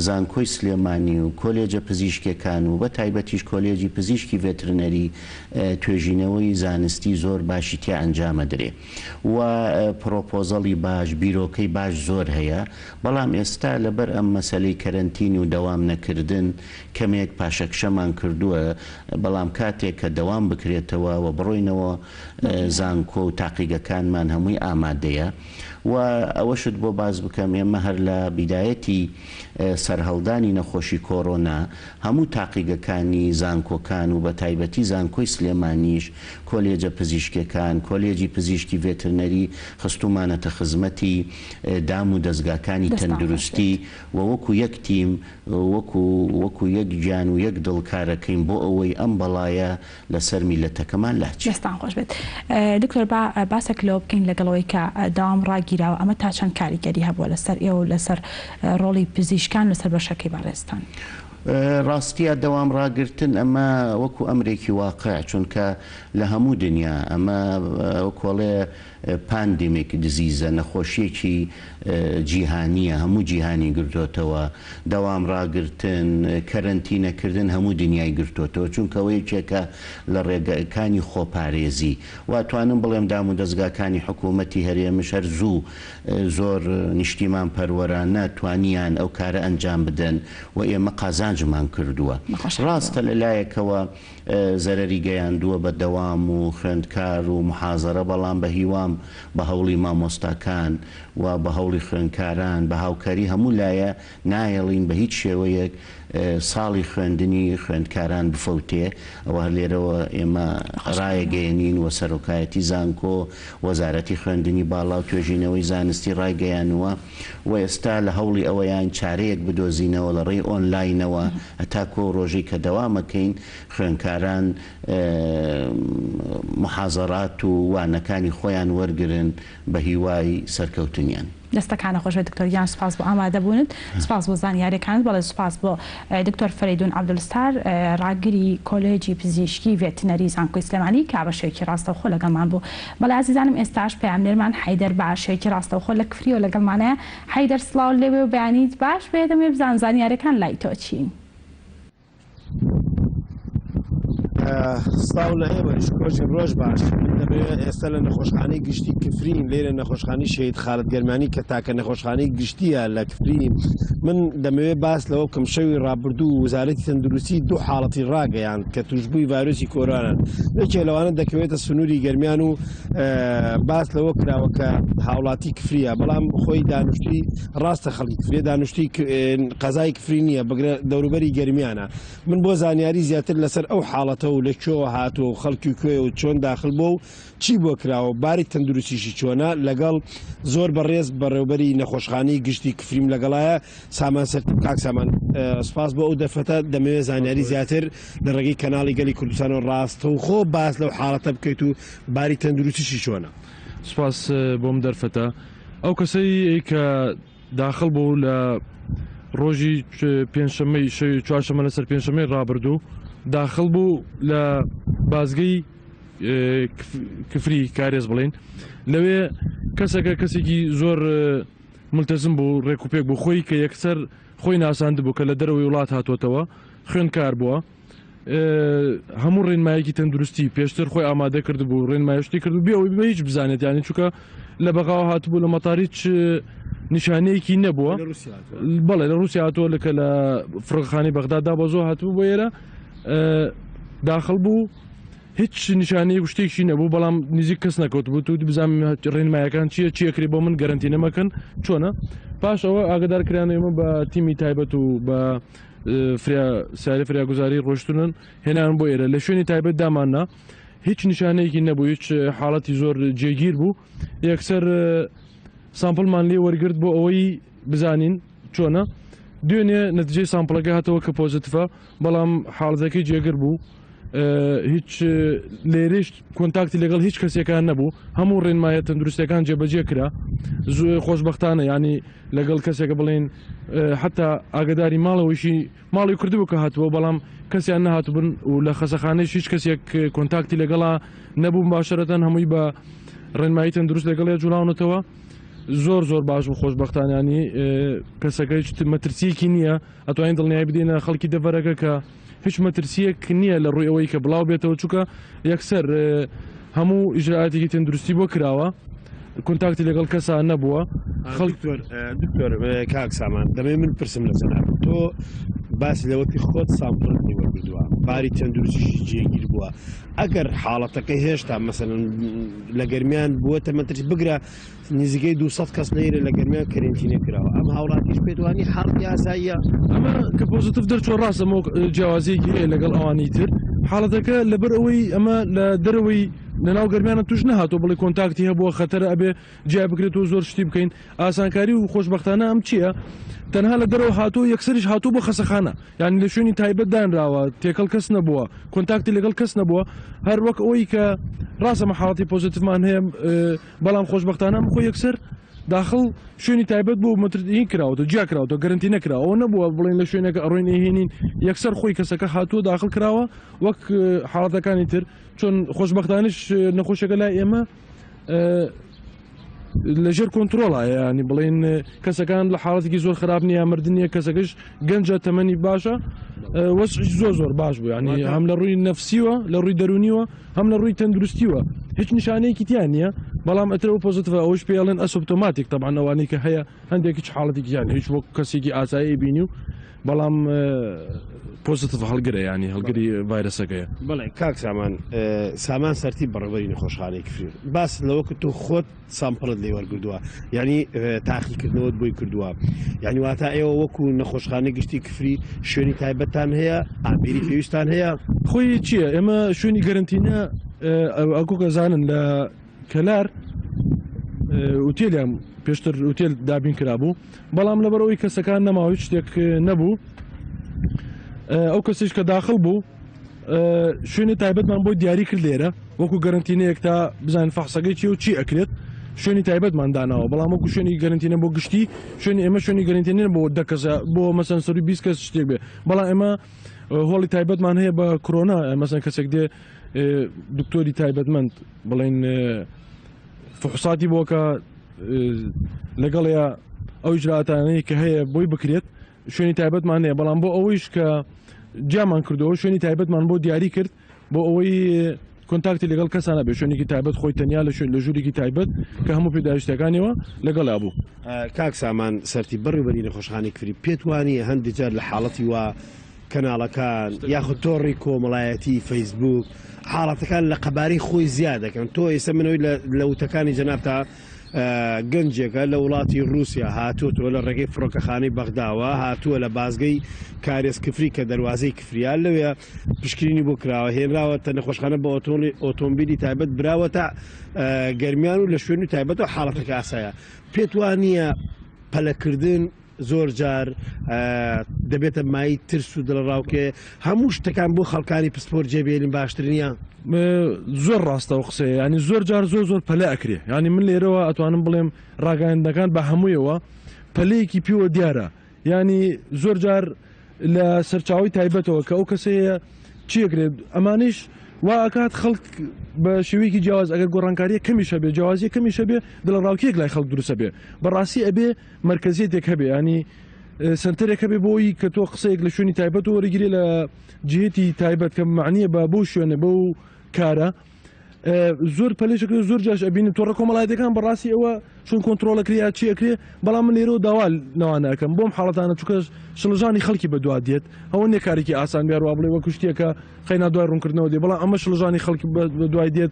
زانکۆی سلێمانی و کۆلێجە پزیشکیەکان و بە تایبەتیش کۆلێجی پزیشکی ڤێترنەری توێژینەوەی زانستی زۆر باشی تیا ئەنجامەدرێ و پڕۆپۆزەڵی باش بیرۆکەی باش زۆر هەیە بەڵام ئێستا لەبەر ئەم مەسەلەی کەرەنتین و دەوام نەکردن کەمێک پاشەکشەمان کردووە بەڵام کاتێک کە دەوام بکرێتەوە و بڕۆینەوە زانکۆ و تاقیگەکانمان هەمووی ئامادەیە و ئەوەشت بۆ باس بکەم ئێمە هەر لە بیدایەتی سەرهەڵدانی نەخۆشی کۆرۆنا هەموو تاقیگەکانی زانکۆکان و بەتایبەتی زانکۆی سلێمانیش کۆلێجە پزیشکیەکان کۆلێجی پزیشکی ڤێترنەری خستومانەتە خزمەتی دام و دەزگاکانی تەندروستی و وەکو یەک تیم وەکو وەکو یەک گیان و یەک دڵ کارەکەین بۆ ئەوەی ئەم بەڵایە لەسەر میللەتەکەمان لاچێ. دەستان خۆش بێت دکتۆر با باسێک لەوە بکەین لەگەڵ ئەوەی کە دەوام ڕاگیراوە ئەمە تا چەند کاریگەری هەبووە لەسەر ئێوە و لەسەر ڕۆڵی پزیشکان لەسەر بەشەکەی بەڕێزتان؟ ڕاستیە دەوام ڕاگرتن ئەمە وەکو ئەمرێکی واقع چونکە لە هەموو دنیا ئەمە وەکۆڵێ پاندیمیک دزیزە، نەخۆشییەکی جیهانییە، هەموو جیهانی گرتۆتەوە، دەوام ڕاگرتن، کەرەنتینەکردن هەموو دنیای گرتۆتەوە، چونکە ئەوە یەکێکە لە ڕێگەکانی خۆپارێزی و ئەتوانم بڵێم دامودەزگاکانی حکوومەتی هەرێمش هەر زوو زۆر نیشتیمانپەروەرانە توانیان ئەو کارە ئەنجام بدەن و ئێمە قازانجمان کردووە. ڕاستە لە لایەکەوە زەرەری گەیاندووە بە دەوام و خوێندکار و موحازەرە، بەڵام بە هیوام بە هەوڵی مامۆستاکان و بە هەوڵی خوێندکاران بە هاوکاری هەموو لایە نایەڵین بە هیچ شێوەیەک ساڵی خوێندنی خوێندکاران بفەوتێ، ئەوە هەر لێرەوە ئێمە ڕایەگەیەنین و سەرۆکایەتی زانکۆ، وەزارەتی خوێندنی باڵا و توێژینەوەی زانستی ڕایگەیانووە و ئێستا لە هەوڵی ئەوەیاین چارەیەک بدۆزینەوە لە ڕێی ئۆنلاینەوە هەتاکو ئەو ڕۆژەی کە دەوام ئەکەین خوێندکاران موحازەرات و وانەکانی خۆیان وەرگرن بە هیوای سەرکەوتنیان. دەستەکانت خۆش بێت دکتۆر گیان سوپاس بۆ ئامادەبوونت سوپاس بۆ زانیاریەکانت بەڵێ سوپاس بۆ دکتۆر فەرەیدون عەبدولستار ڕاگری کۆلێجی پزیشکی ڤێتنەری زانکۆی سلێمانی کە بە شێوەیەکی ڕاستەوخۆ لەگەڵمان بوو بەڵێ ئازیزانم ئێستاش پەیامنێرمان حەیدەر بە شێوەیەکی ڕاستەوخۆ لە کفریەوە لەگەڵمانە حەیدەر سڵاوت لێبێ و بەیانیت باش بێت دەمەوێت بزانم زانیاریەکان لای تۆ چین؟ سڵاو لە ئێوەش کۆچی ڕۆژ باش. من دەمەوێت ئێستا لە نەخۆشخانەی گشتی کفرین، لێرە نەخۆشخانەی شەهید خالد گەرمیانی کە تاکە نەخۆشخانەی گشتیە لە کفری، من دەمەوێت باس لەوە بکەم شەوی ڕابردوو وەزارەتی تەندروستی دوو حاڵەتی ڕاگەیاند کە توشبووی ڤایرۆسی کۆرۆنان، یەکێ لەوانە دەکەوێتە سنووری گەرمیان و باس لەوە کراوە کە هاوڵاتی کفریە، بەڵام خۆی دانیشتووی ڕاستە خەڵکی کفریە، دانیشتووی قەزای کفری نییە، بگرە دەوروبەری گەرمیانە. من بۆ زانیاری زیاتر لەسەر ئەو حاڵەتە و لە کوێوە هاتووە و خەڵکی کوێیە و چۆن داخل بووە و چی بۆ کراوە و باری تەندروستیشی چۆنە لەگەڵ زۆر بەڕێز بەڕێوبەری نەخۆشخانەی گشتی کفریم لەگەڵایە سامان سەرتیپ. کاک سامان سپاس بۆ ئەو دەرفەتە، دەمەوێت زانیاری زیاتر لە ڕێگەی کەناڵی گەلی کوردستانەوە ڕاستەوخۆ باس لەو حاڵەتە بکەیت و باری تەندروستیشی چۆنە. سپاس بۆم دەرفەتە. ئەو کەسەی کە داخڵ بوو لە ڕۆژی پێنجشەممەی شەوی چوارشەممە لەسەر پێنجشەممەی ڕابردوو داخڵ بوو لە بازگەی کفری کارێز بڵین لەوێ کەسەکە کەسێکی زۆر ملتەزم بوو ڕێک و پێک بوو خۆی کە یەکسەر خۆی ناساند بوو کە لە دەرەوەی وڵات هاتووەتەوە خوێندکار بووە هەموو ڕێنمایەکی تەندروستی پێشتر خۆی ئامادە کردبوو ڕێنمایشتی کرد بێ ئەوەی بە هیچ بزانێت یانی چونکە لە بەغاوە هاتبوو لە مەتار هیچ نیشانەیەکی نەبووە بەڵێ لە رووسیا هاتووە لەکە لە فڕۆکەخانەی بەغدا دابەزۆ هاتبوو بۆ ئێرە داخل بوو هیچ نیشانەیەک و شتێکی نەبوو بەڵام نزیک کەس نەکەوت بوو تو بزانم ڕێنمایەکان چییە چیەکرێ بۆ من گەرنتی نەمەکەن چۆنە پاش ئەوە ئاگدار کران ئێمە بە تیمی تایبەت و بە فریا سیارەی فریاگوزاری ڕۆشتنن هێنان بۆ ئێرە لە شوێنی تایبەت داماننا هیچ نیشانەیەکی نەبوو هیچ حاڵەتی زۆر جێگیر بوو یەکسەر sample مان لێ وەرگرت بۆ ئەوەی بزانین چۆنە دوێنێ نەتیجەی sample ەکە هاتەوە کە positive ە بەڵام حاڵەتەکەی جێگر بوو هیچ لێرەش contact ی لەگەڵ هیچ کەسێکان نەبوو هەموو ڕێنمایە تەندروستەکان جێبەجێ کرا خۆشببختانە ینی لەگەڵ کەسێکە بڵێن حتا ئاگداری ماڵەوەشی ماڵی کردبوو کە هاتبوو بەڵام کەسیان نەهاتبن و لە خەسەخانەی هیچ کەسێک contact ی لەگەڵا نەبوو باشەرەتەن هەمووی بە ڕێنمایی تەندروست لەگەڵی جوڵاونەتەوە زۆر زۆر باش و خۆشببختانیانی کەسەکە هیچ مەترسیەکی نییە ئەتوانین دڵنیایی بدەینە خەڵکی دەڤەرەکە کە هیچ مەترسیەک نییە لە ڕووی ئەوەی کە بڵاو بێتەوە چونکە یەکسەر هەموو ئیجرائاتێکی تەندروستی بۆ کراوە contact ی لەگەڵ کەسا نەبووە. خەڵک دکتۆر کاک سامان دەمێ من پرسم لە جەناب تۆ باس لەوەتی خۆت sample ت وەرگرتووە باری تەندروستیشی جێگیر بووە ئەگەر حاڵەتەکە هێشتا مەسەلەن لە گەرمیان بووەتە مەترسی بگرە نزیکەی 200 کەس لێرە لە گەرمیان کەرەنتینە کراوە ئەم هاوڵاتیش پێتوانی حاڵەتی ئاساییە؟ ئەمە کە positive دەرچوە ڕاستە مۆک جیاوازیەکی هەیە لەگەڵ ئەوانی تر حاڵەتەکە لەبەر ئەوەی ئەمە لە دەرەوەی لەناو گەرمیانە توش نەهاتوە بڵێ contact ی هەبووە خەتەرە ئەبێ جیا بکرێت و زۆر شتی بکەین ئاسانکاری و خۆشبەختانە ئەم چییە تەنها لە دەرەوە هاتوو یەکسەریش هاتوو بۆ خەسەخانە یعنی لە شوێنی تایبەت دانراوە تێکەڵ کەس نەبووە contact ی لەگەڵ کەس نەبووە هەر وەک ئەوەی کە ڕاستە مە حاڵەتی positive مان هەیە بەڵام خۆشبەختانە ئەم خۆی یەکسەر داخڵ شوێنی تایبەت بۆ مەترین کراوەتە جیا کراوەتە گەرنتی نەکراوە ئەوە نەبووە بڵێن لە شوێنێکە ئەڕۆین ئەیهێنین یەکسەر خۆی کەسەکە هاتووە داخڵ کراوە وەک حاڵەتەکانی تر چۆن خۆشبەختانش نەخۆشەکە لای ئێمە لەژێر کۆنتترۆڵە ینی بڵین کەسەکان لە حاڵەتێکی زۆر خراپ نییە مردن نییە کەسەکەش گەنجە تەمەنی باشە وەسعی زۆر زۆر باش بوو ینی هەم لە ڕووی نەفسیوە لە ڕووی دەرونیوە هەم لە ڕووی تەندروستیوە هیچ نیشانەیەکی تیا نییە بەڵام ئەترەوە positive ە ئەوش پێڵێن asymptomatic تەبعەن ئەوانەی کە هەیە هەندێک هیچ حاڵەتێکیان هیچ وەک کەسێکی ئاسایی بینی و بەڵام positive هەڵگرە ینی هەڵگری ڤایرەسەکەیە. بەڵێ کاک سامان سامان سەرتیپ بەڕێوەبەری نەخۆشخانەی کفری باس لەوە کرد تۆ خۆت sample ت لێ وەرگردووە یعنی تاقیکردنەوەت بۆی کردووە یعنی واتا ئێوە وەکو نەخۆشخانەی گشتی کفری شوێنی تایبەتتان هەیە ئامێری پێویستان هەیە؟ خۆی چییە ئێمە شوێنی گەرنتینە ئەکو کەزانن لە کەلار ئوتێلیان پێشتر ئوتێل دابین کرابوو بەڵام لەبەرئەوەی کەسەکان نەما هیچ شتێک نەبوو ئەو کەسیش کە داخل بوو شوێنی تایبەتمان بۆی دیاری کرد لێرە وەکو گەرنتینەیەک تا بزانین فەحسەکەی چی و چی ئەکرێت شوێنی تایبەتمان داناوە بەڵام وەکو شوێنی گەرنتینە بۆ گشتی شوێنی ئێمە شوێنی گەرنتینە بۆ دە کەسە بۆ مەسەن سەروی 20 کەس شتێک بێ بەڵام ئێمە هۆڵی تایبەتمان هەیە بە کۆرۆنا مەسەن کەسێک دێ دکتۆری تایبەتمەند بڵێن فحوساتی بۆکە لەگەڵیا ئەو ئیجرائاتانەی کە هەیە بۆی بکرێت شوێنی تایبەتمان هەیە بەڵام بۆ ئەوەیش کە جیامان کردەوە شوێنی تایبەتمان بۆ دیاری کرد بۆ ئەوەی کۆنتاکتی لەگەڵ کەسانە بێ شوێنێکی تایبەت خۆی تەنیا لە شوێن لە ژوورێکی تایبەت کە هەموو پێداویستیەکانیەوە لەگەڵا بوو. کاک سامان سەرتیپ بەڕێوبەری نەخۆشخانەی کفری پێت وانیە هەندێ جار لە حاڵەتی وا کەناڵەکان یاخود تۆڕی کۆمەڵایەتی فەیسبوک حاڵەتەکان لە قەبارەی خۆی زیاد دەکەن تۆ ئێستا منەوەی لە وتەکانی جەنابتا گەنجێکە لە وڵاتی رووسیا هاتووەتەوە لە ڕێگەی فڕۆکەخانەی بەغداوە هاتووە لە بازگەی کارێز کفری کە دەروازەی کفریە لەوێ پشکنینی بۆ کراوە هێنراوەتە نەخۆشخانە بە ئۆتۆلی ئۆتۆمبیلی تایبەت براوەتە گەرمیان و لە شوێنی تایبەتەوە حاڵەتەکە ئاسایە پێت وانییە پەلەکردن زۆر جار دەبێتە مای ترس و دڵەڕاوکێ هەموو شتەکان بۆ خەڵکانی پسپۆر جێبێنین باشتر نییە؟ زۆر ڕاستە و قسەیە ینی زۆر جار زۆر زۆر پەلە ئەکرێ ینی من لێرەوە ئەتوانم بڵێم ڕاگەیاندنەکان بە هەموویەوە پەلەیەکی پێوە دیارە ینی زۆر جار لە سەرچاوی تایبەتەوە کە ئەو کەسەیە چیەکرێت ئەمانیش وا ئەکات خەڵک بە شێوەیەکی جیاواز ئەگەر گۆڕانکاریە کەمیش هەبێ جیاوازیە کەمیش هەبێ دڵەڕاوکێک لای خەڵک دروستە بێ بەڕاستی ئەبێ مەرکەزیەتێک هەبێ ینی سنتەرێک هەبێ بۆی کە تۆ قسەیەک لە شوێنی تایبەت وەرگری لە جهتی تایبەت کە معنیە بە بۆ شوێنە بۆ کارە زۆر پەلێشەکە زۆر جاش ئەبینم تۆڕە کۆمەڵایەتەکان بەڕاستی ئەوە چۆن کۆنتترۆلەکریا یا چی ئەکرێ بەڵام من لێرەوە داوا لەوانە ئەکەم بۆم حاڵەتانە چونکە شڵەژانی خەڵکی بەدوا دێت ئەوە نییە کارێکی ئاسان بێ ڕوا بڵێ وەکو شتێکە قەینا دوای ڕوونکردنەوە دێ بەڵام ئەمە شڵەژانی خەڵکی بەدوای دێت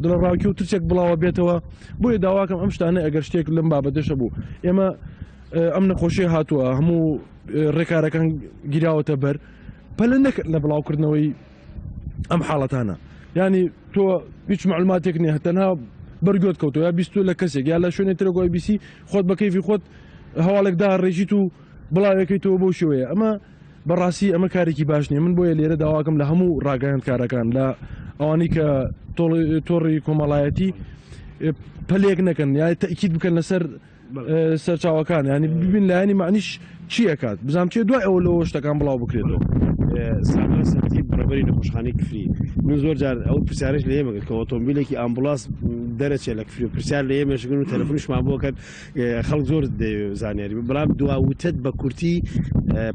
دڵەڕاوکی و ترسێک بڵاوە بێتەوە بۆیە داواکەم ئەم شتانە ئەگەر شتێک لەم بابەتەشە بوو ئێمە ئەم نەخۆشی هاتووە هەموو ڕێکارەکان گیراوەتە بەر پەلە نەکرد لە بڵاوکردنەوەی ئەم حاڵەتانە ینی تۆ هیچ معلوماتێک نییە تەنها بەرگوت کەوتەوە یا بیستو لە کەسێک یا لە شوێنێ ترە گۆی بیسی خۆت بە کەیفی خۆت هەواڵێکدا ڕێژیت و بڵاوەکەیتەوە بۆ شێوەیە ئەمە بەڕاستی ئەمە کارێکی باش نییە من بۆیە لێرە داواکەم لە هەموو ڕاگەیاندکارەکان لە ئەوانەی کە تۆڕی کۆمەڵایەتی پەلێک نەکەن یا تەکیید بکەن لەسەر سەرچاوەکان ینی ببین لایەنی معنیش چی ئەکات بزانام چێ دوای ئەوە لەوە شتەکان بڵاو بکرێتەوە. سامان سەرتیپ بەڕێوەبەری نەخۆشخانەی کفری من زۆر جار ئەو پرسیارش لە ئێمە کرد کە ئۆتۆمبیلێکی ئامبوڵانس دەرەچێت لە کفری و پرسیار لە ئێمەش کرد و تەلەفۆنیشمان بۆ کرد خەڵک زۆر دەیەوێت زانیاری بەڵام دوا وتت بە کورتی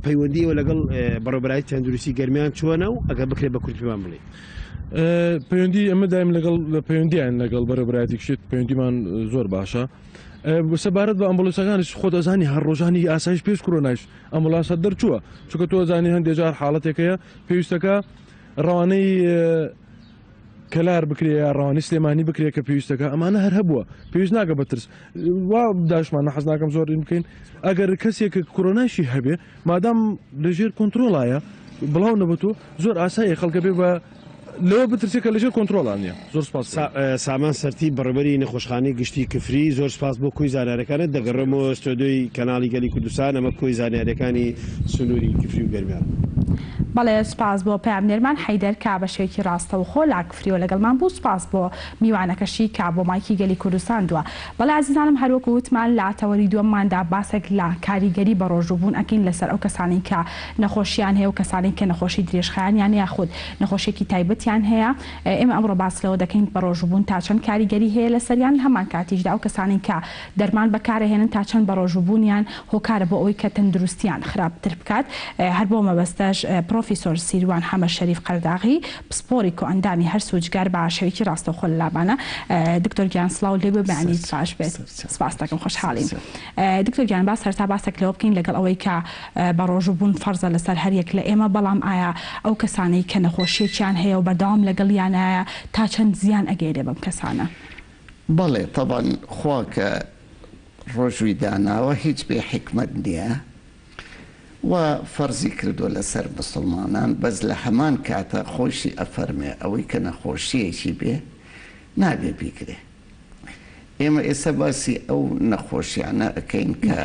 پەیوەندی ئێوە لەگەڵ بەڕێوەبەرایەتی تەندروستی گەرمیان چۆنە و ئەگەر بکرێت بە کورتی پێمان بڵێ. پەیوەندی ئەمە دایم لەگەڵ پەیوەندیان لەگەڵ بەڕێوەبەرایەتی کشت پەیوەندیمان زۆر باشە. سەبارەت بە ئەمبولانسەکانیش خۆت ئەزانی هەر ڕۆژانی ئاسایش پێش کرۆنایش ئەمبولانسە دەرچووە چونکە تۆ ئەزانی هەندێک جار حاڵەتێک هەیە پێویستەکە ڕەوانەی کەلار بکرێ یا ڕەوانی سلێمانی بکرێ کە پێویستەکە ئەمانە هەر هەبووە پێویست ناکە بە ترس وا داشمان حەز ناکەم زۆر بکەین ئەگەر کەسێک کۆرۆناشی هەبێ مادام لەژێر کۆنترۆڵایە بڵاو نەبێتەوە زۆر ئاساییە خەڵکە بێ بە لەوە بترسێ کە لەژێر کۆنترۆڵا نییە زۆر سپاس. سامان سەرتیپ بەڕێوبەری نەخۆشخانەی گشتی کفری زۆر سپاس بۆ کۆی زانیاریەکانت دەگەڕێمەوە ستۆدیۆی کەناڵی گەلی کوردستان ئەمە کۆی زانیاریەکانی سنوری کفری و گەرمیان. بەڵێ سوپاس بۆ پەیامنێرمان حەیدەر کە بە شێوەیەکی ڕاستەوخۆ لە کفریەوە لەگەڵمان بوو سوپاس بۆ میوانەکەشی کە بۆ مایکی گەلی کوردستان دوا. بەڵێ ئازیزانم هەروەکو وتمان لە تەوەری دووەمماندا باسێک لە کاریگەری بەڕۆژووبوون ئەکەین لەسەر ئەو کەسانەی کە نەخۆشیان هەیە و کەسانەی کە نەخۆشی درێژخایەنیان یاخود نەخۆشیەکی تایبەتیان هەیە ئێمە ئەمڕۆ باس لەوە دەکەین بەڕۆژووبوون تا چەند کاریگەری هەیە لەسەریان لە هەمان کاتیشدا ئەو کەسانەی کە دەرمان بەکارئەهێنن تا چەند بەڕۆژووبوونیان هۆکارە بۆ ئەوەی کە تەندروستیان خراپتر بکات هەر بۆ مەبەستەش پڕۆفیسۆر سیروان حەمە شەریف قەرداغی پسپۆری کۆئەندامی هەرس و جگەر بە شێوەیەکی ڕاستەوخۆ لە لامانە. دکتۆر گیان سڵاو لێ بێ بەیانیت باش بێت. سپاست دەکەم خۆشحاڵین. دکتۆر گیان با سەرەتا باسێک لەوە بکەین لەگەڵ ئەوەی کە بەڕۆژوو بوون فەرزە لەسەر هەر یەک لە ئێمە بەڵام ئایا ئەو کەسانەی کە نەخۆشیەکیان هەیە و بەردەوام لەگەڵیانایە تا چەند زیان ئەگەیەنێ بەم کەسانە؟ بەڵێ تەبعەن خوا کە ڕۆژووی داناوە هیچ بێ حیکمەت نیە و فەرزی کردوە لەسەر موسڵمانان بەس لە هەمان کاتا خۆیشی ئەفەرمێ ئەوەی کە نەخۆشیەکی بێ نابێ بیگرێ ئێمە ئێستا باسی ئەو نەخۆشیانە ئەکەین کە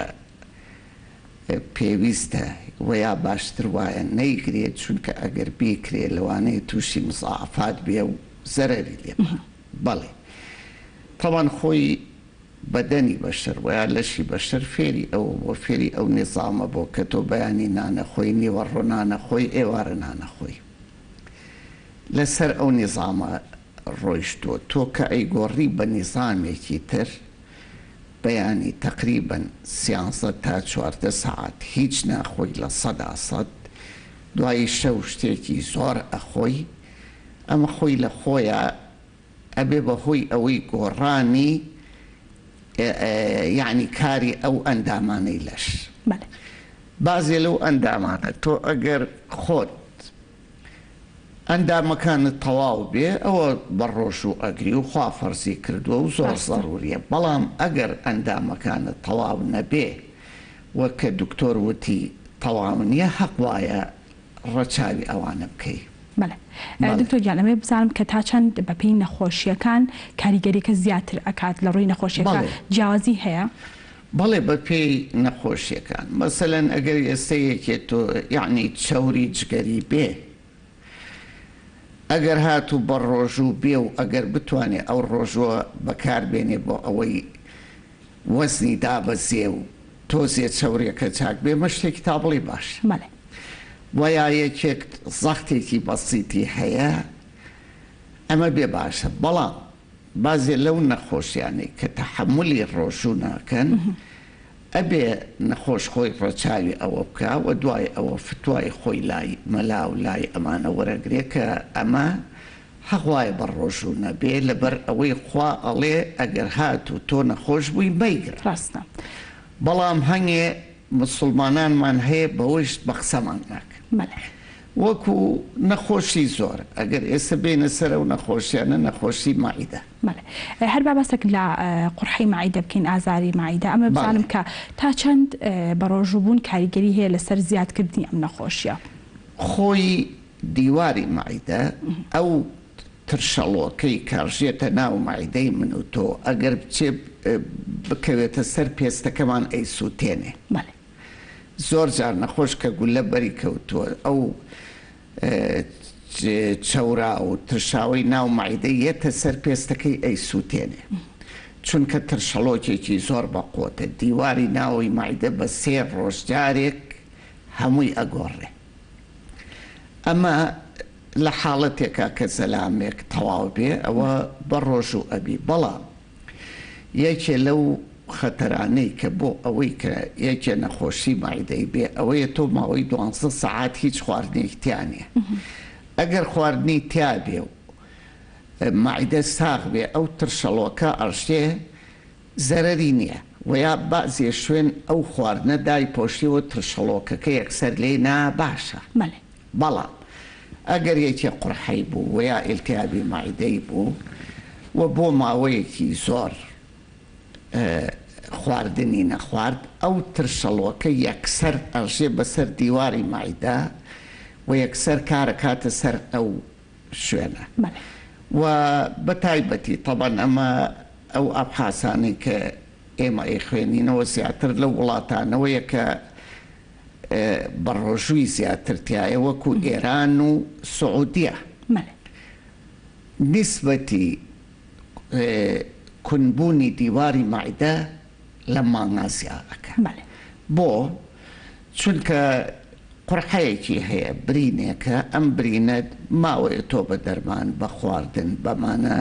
پێویستە وە یا باشتر وایە نەیگرێ چونکە ئەگەر بیکرێ لەوانەیە توشی مزاعەفات بێ و زەرەری لێ بکا بەڵێ تەبعەن خۆی بەدەنی بەشەر وە یا لەشی بەشەر فێری ئەوە بووە فێری ئەو نیزامە بووە کە تۆ بەیانی نانەخۆی نیوەڕۆ نانەخۆی ئێوارە نانەخۆی لەسەر ئەو نیزامە ڕۆیشتووە تۆ کە ئەیگۆڕی بە نیزامێکی تر بەیانی تەقریبەن سیانزە تا 14 سەعات هیچ ناخۆی 100% دوایی شەو شتێکی زۆر ئەخۆی. ئەمە خۆی لە خۆیا ئەبێ بە هۆی ئەوەی گۆڕانی یەعنی کاری ئەو ئەندامانەی لەش. بەڵێ. بەعزێ لەو ئەندامانە تۆ ئەگەر خۆت ئەندامەکانت تەواو بێ ئەوە بە ڕۆژوو ئەگری و خوا فەرزی کردووە و زۆر ڕاستە. زەروریە بەڵام ئەگەر ئەندامەکانت تەواو نەبێ وەک کە دکتۆر وتی تەواو نیە هەق وایە ڕەچاوی ئەوانە بکەی. بەڵێ بەڵێ. دکتۆر گیان ئەمەوێ بزانم کە تا چەند بە پێی نەخۆشیەکان کاریگەریەکە زیاتر ئەکات لە ڕووی نەخۆشیەکە بەڵێ. جیاوازی هەیە؟ بەڵێ بە پێی نەخۆشیەکان مەسەلەن ئەگەر ئێستە یەکێ تۆ یەعنی چەوری جگەری بێ ئەگەر هاتوو بە ڕۆژوو بێ و ئەگەر بتوانێ ئەو ڕۆژووە بەکار بێنێ بۆ ئەوەی وەزنی دابەزێ و تۆزێ چەوریەکە چاک بێ مە شتێکی تا بڵێی باشە بەڵێ. وە یا یەکێک زەختێکی بەسیتی هەیە ئەمە بێ باشە بەڵام بازێ لەو نەخۆشیانەی کە تەحەمولی ڕۆژوو ناکەن ئەبێ نەخۆش خۆی ڕەچاوی ئەوە بکا و دوای ئەوە فتوای خۆی لای مەلا و لای ئەمانە وەرەگرێ کە ئەمە حەق وایە بە ڕۆژوو نەبێ لەبەر ئەوەی خوا ئەڵێ ئەگەر هاتوو تۆ نەخۆش بووی مەیگرە ڕاستە. بەڵام هەنگێ مسوڵمانانمان هەیە بەوەیش بە قسەمان ناکەن بەڵێ. وەکو نەخۆشی زۆر ئەگەر ئێستا بێینە سەر ئەو نەخۆشیانە نەخۆشی مەعیدە. بەڵێ هەر با باسێک لە قوڕحەی مەعیدە بکەین ئازاری مەعیدە ئەمە بەڵێ. بزانم کە تا چەند بەڕۆژوو بوون کاریگەری هەیە لەسەر زیادکردنی ئەم نەخۆشیە؟ خۆی دیواری مەعیدە ئەو ترشەڵۆکەی کە ڕژێتە ناو مەعیدەی من و تۆ ئەگەر بچێ بکەوێتە سەر پێستەکەمان ئەیسووتێنێ. بەڵێ. زۆر جار نەخۆش کە گوللە بەری کەوتووە ئەو چەورا و ترشاوەی ناو مەعیدەی یەتە سەر پێستەکەی ئەیسووتێنێ. چونکە ترشەڵۆکێکی زۆر بەقوەتە دیواری ناوەی مەعیدە بە سێ ڕۆژ جارێک هەمووی ئەگۆڕێ. ئەمە لە حاڵەتێکا کە زەلامێک تەواو بێ ئەوە بە ڕۆژوو ئەبی بەڵام یەکێ لەو خەتەرانەی کە بۆ ئەوەی کە یەکێ نەخۆشی مەعیدەی بێ ئەوەیە تۆ ماوەی دوانزە سەعات هیچ خواردنێکی تیا نیە ئەگەر خواردنی تیا بێ و مەعیدە ساغ بێ ئەو ترشەڵۆکە ئەڕشێ زەرەری نیە وە یا بەعزێ شوێن ئەو خواردنە دایپۆشیوە ترشەڵۆکەکە یەکسەر لێی نا باشە بەڵێ. بەڵام ئەگەر یەکێ قورحەی بوو وە یا ئیلتیابی مەعیدەی بوو و بۆ ماوەیەکی زۆر خواردنی نەخوارد ئەو ترشەڵۆکە یەکسەر ئەڕژێ بەسەر دیواری مەعیدە و یەکسەر کارەکاتە سەر ئەو شوێنە و بە تایبەتی تەبعەن ئەمە ئەو ئەبحاسانەی کە ئێمە ئەیخوێنینەوە زیاتر لەو وڵاتانەوەیە کە بەڕۆژووی زیاتر تیایە وەکو ئێران و سعودیە نیسبەتی کونبوونی دیواری مەعیدە لەم مانگا زیاد ئەکا بۆ؟ چونکە قورحەیەکی هەیە برینێکە ئەم برینە ماوەیە تۆ بە دەرمان بە خواردن بەمانە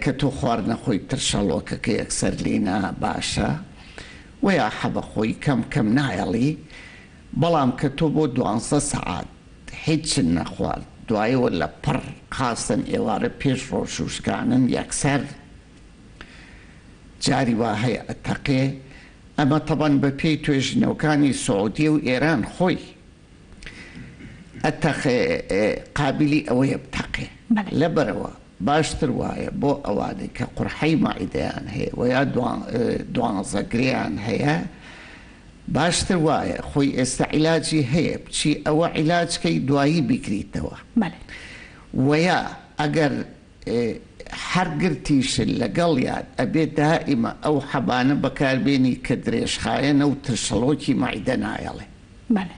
کە تۆ خواردنە خۆی ترشەڵۆکەکە یەکسەر لینا باشە وەیا حەبە خۆی کەم کەم نایەڵی بەڵام کە تۆ بۆ دوانزە سەعات هیچت نەخوارد دوایەوە لە پڕ خاستەن ئێوارە پێش ڕۆژوشکانن یەکسەر جاری وا هەیە ئەتەقێ ئەمە تەبەن بە پێی توێژینەوەکانی سعودیە و ئێران خۆی ئەتەقێ قابیلی ئەوەیە بتەقێ لەبەرئەوە باشتر وایە بۆ ئەوانەی کە قورحەی مەعیدەیان هەیە وە یا دوانزە گرێیان هەیە باشتر وایە خۆی ئێستا عیلاجی هەیە بچی ئەوە عیلاج کەی دوایی بیگریتەوە وە یا ئەگەر هەر گرتیشت لەگەڵیان ئەبێ دائیمە ئەو حەبانە بەکار بێنی کە درێژخایەنە و ترشەڵۆکی مەعیدە نایەڵێ. بەڵێ.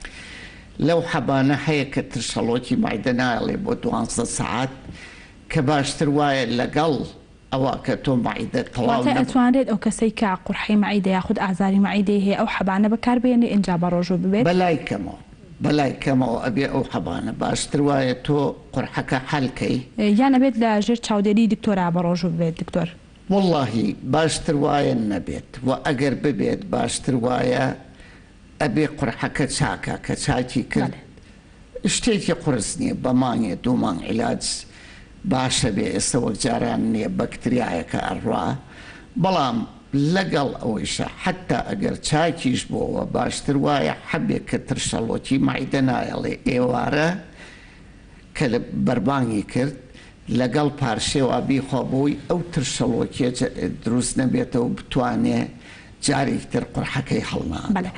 لەو حەبانە هەیە کە ترشەڵۆکی مەعیدە نایەڵێ بۆ دوانزە سەعات کە باشتر وایە لەگەڵ ئەوە کە تۆ مەعیدەت تەواو واتە نەبوو. ئەتوانرێت ئەو کەسەی کە قورحەی مەعیدە یاخود ئازاری مەعیدەی هەیە ئەو حەبانە بەکار بهێنێ ئینجا بەڕۆژوو ببێت؟ بەلای کەمەوە بەلای کەمەوە ئەبێ ئەو حەبانە باشتر وایە تۆ قورحەکە حەل کەی. یان ئەبێت لە ژێر چاودێری دکتۆرا بەڕۆژوو ببێت دکتۆر؟ وەڵاهی باشتر وایە نەبێت وە ئەگەر ببێت باشتر وایە ئەبێ قورحەکە چاکا کە چاکی کرد بەڵێ. شتێکی قورس نیە بە مانگێ دوو مانگ عیلاج باشە بێ ئێستە وەک جاران نیە بەکتریایەکە ئەڕوا بەڵام لەگەڵ ئەوەیشا حەتا ئەگەر چاکیش بۆوە باشتر وایە حەبێک کە ترشەڵۆکی مەعیدە نایەڵێ ئێوارە کە بەربانگی کرد لەگەڵ پارشێوا بیخوا بۆی ئەو ترشەڵۆکیە دروست نەبێتەوە بتوانێ جارێکی تر قورحەکەی هەڵنادەوە. بەڵێ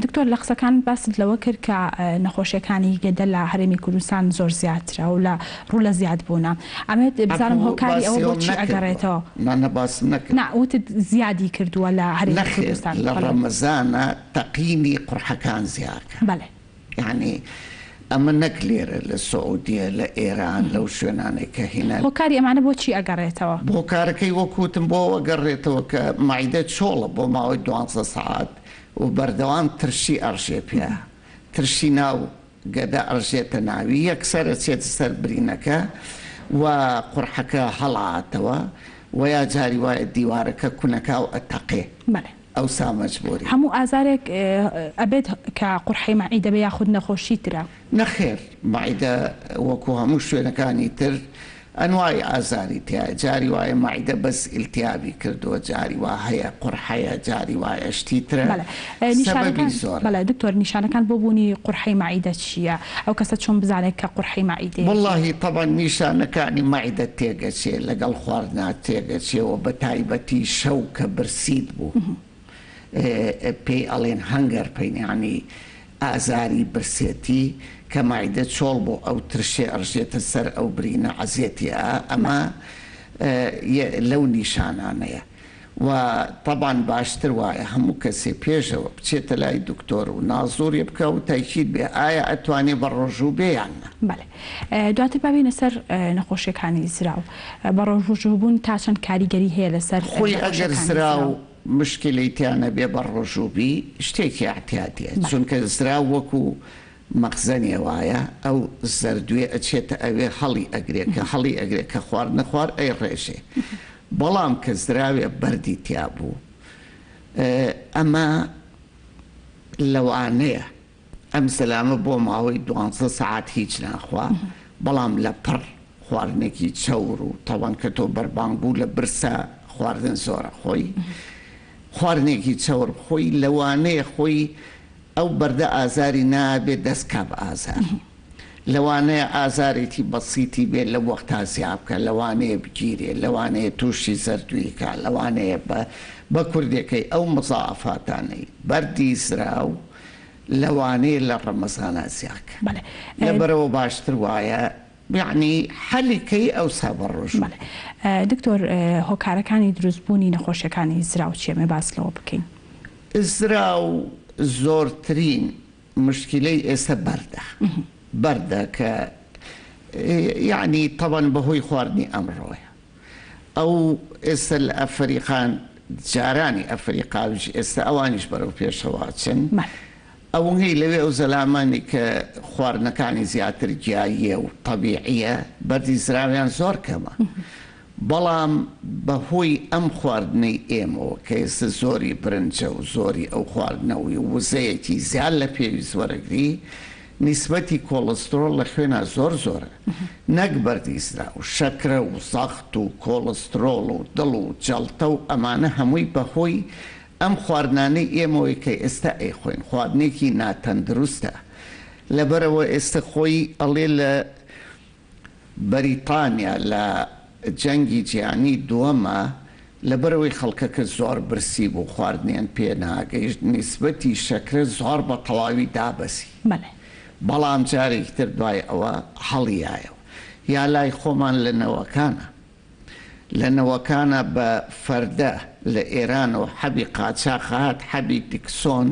دکتۆر لە قسەکانت باست لەوە کرد کە نەخۆشیەکانی گەدە لە هەرێمی کوردستان زۆر زیاترە و لە ڕوو لە زیاد بوونە ئەمەوێت بزانم عەفو هۆکاری ئەوە باسی بۆ ئەوم چی نەکردوە. ئەگەڕێتەوە؟ نا نا باسم نەکردوە. نا وتت زیادی کردووە لە هەرێمی نەخێر کوردستان لە بەڵێ. ڕەمەزانا تەقینی قورحەکان زیاکە. بەڵێ. یەعنی ئەمە نەک لێرە لە سعودیە لە ئێران لەو شوێنانەی کە هینە. هۆکاری ئەمانە بۆ چی ئەگەڕێتەوە؟ هۆکارەکەی وەک وتم بۆ ئەوە ئەگەڕێتەوە کە مەعیدە چۆڵە بۆ ماوەی دوانزە سەعات و بەردەوام ترشی ئەڕژێ پیا ترشی ناو گەدە ئەڕژێتە ناوی یەکسەر ئەچێتە سەر برینەکە و قورحەکە هەڵئاتەوە وە یا جاری وایە دیوارەکە کونەکا و ئەتەقێ. بەڵێ. ئەوسا مەجبوری. هەموو ئازارێک ئەبێت کە قورحەی مەعیدە بێ یاخود نەخۆشی ترە؟ نەخێر مەعیدە وەکو هەموو شوێنەکانی تر ئەنوای ئازاری تیایە جاری وایە مەعیدە بەس ئیلتیابی کردووە جاری وا هەیە قورحەیە جاری وایە شتی ترە بەڵێ سەبەبی نیشانەکان زۆرە. بەڵێ دکتۆر نیشانەکان بۆ بوونی قورحەی مەعیدە چییە؟ ئەو کەسە چۆن بزانێت کە قورحەی مەعیدەیەتی؟ وەڵاهی تەبعەن نیشانەکانی مەعیدە تێگەچێ لەگەڵ خواردنا تێگەچێ و بەتایبەتی شەو کە برسیت بوو پێی ئەڵێن hunger pain یانی ئازاری برسێتی کە مەعیدە چۆڵ بوو ئەو ترشێ ئەڕژێتە سەر ئەو برینە عەزێتی ئا ئەمە لەو نیشانانەیە. و تەبعەن باشتر وایە هەموو کەسێ پێشەوە بچێتە لای دکتۆر و نازوری بکا و تەئکید بێ ئایا ئەتوانێ بە ڕۆژوو بێ یان نا. بەڵێ دواتر با بێینە سەر نەخۆشیەکانی زراو بە ڕۆژوو بوون تا چەند کاریگەری هەیە لەسەر خۆی ئەگەر نەخۆشیەکانی زراو زراو؟ مشکیلەی تیا نەبێ بە ڕۆژوو بی شتێکی ئیعتیادیە چونکە زراو وەکو مەخزەنێ وایە ئەو زەردوێ ئەچێتە ئەوێ هەڵی ئەگرێ کە هەڵی ئەگرێ کە خواردنە خوارد ئەیڕێژێ بەڵام کە زراوێ بەردی تیا بوو ئەمە لەوانەیە ئەم زەلامە بۆ ماوەی دوانزە سەعات هیچ ناخوا بەڵام لە پڕ خواردنێکی چەور و تەوان کە تۆ بەربانگ بوو لە برسا خواردن زۆرە خۆی خواردنێکی چەور خۆی لەوانەیە خۆی ئەو بەردە ئازاری نابێ دەست کا بە ئازار لەوانەیە ئازارێکی بەسیتی بێ لەو وەختا زیا بکا لەوانەیە بگیرێ لەوانەیە توشی زەردوی کا لەوانەیە بە بە کوردێکەی ئەو مزاعەفاتانەی بەردی زراو لەوانەیە لە ڕەمەزانا زیا کا لەبەرئەوە باشتر وایە یەعنی حەلی کەی ئەوسا بە ڕۆژوو. بەڵێ دکتۆر هۆکارەکانی دروست بوونی نەخۆشیەکانی زراو چیە ئەمێ باس لەوە بکەین. زراو زۆرترین مشکیلەی ئێستا بەردە بەردە کە یەعنی تەبەن بەهۆی خواردنی ئەمڕۆیە ئەو ئێستا لە ئەفەریقان جارانی ئەفەریقاویش ئێستا ئەوانیش بەرەو پێشەوە ئەچن ئەوەی لەوێ ئەو زەلامانی کە خواردنەکانی زیاتر گیاییە و تەبیعیە بەردی زراویان زۆر کەمە بەڵام بە هۆی ئەم خواردنەی ئێمەوە کە ئێستا زۆری برنجە و زۆری ئەو خواردنە و وزەیەکی زیاد لە پێویست وەرەگری نیسبەتی کۆڵسترۆڵ لە خوێنا زۆر زۆرە نەک بەردی زراو شەکرە و زەخت و کۆڵسترۆڵ و دڵ و جەڵتە و ئەمانە هەمووی بە هۆی ئەم خواردنانەی ئێمەوەی کە ئێستا ئەیخۆین خواردنێکی ناتەندروستە لەبەرئەوە ئێستا خۆی ئەڵێ لە بەریتانیا لە جەنگی جیهانی دووەما لەبەرئەوەی خەڵکەکە زۆر برسی بوو خواردنیان پێ ناگەیشت نیسبەتی شەکرە زۆر بە تەواوی دابەزی بەڵام جارێکی تر دوای ئەوە هەڵیایەوە یا لای خۆمان لە نەوەکانا لە نەوەکانا بە فەردە لە ئێرانەوە حەبی قاچاخ هات حەبی دکسۆن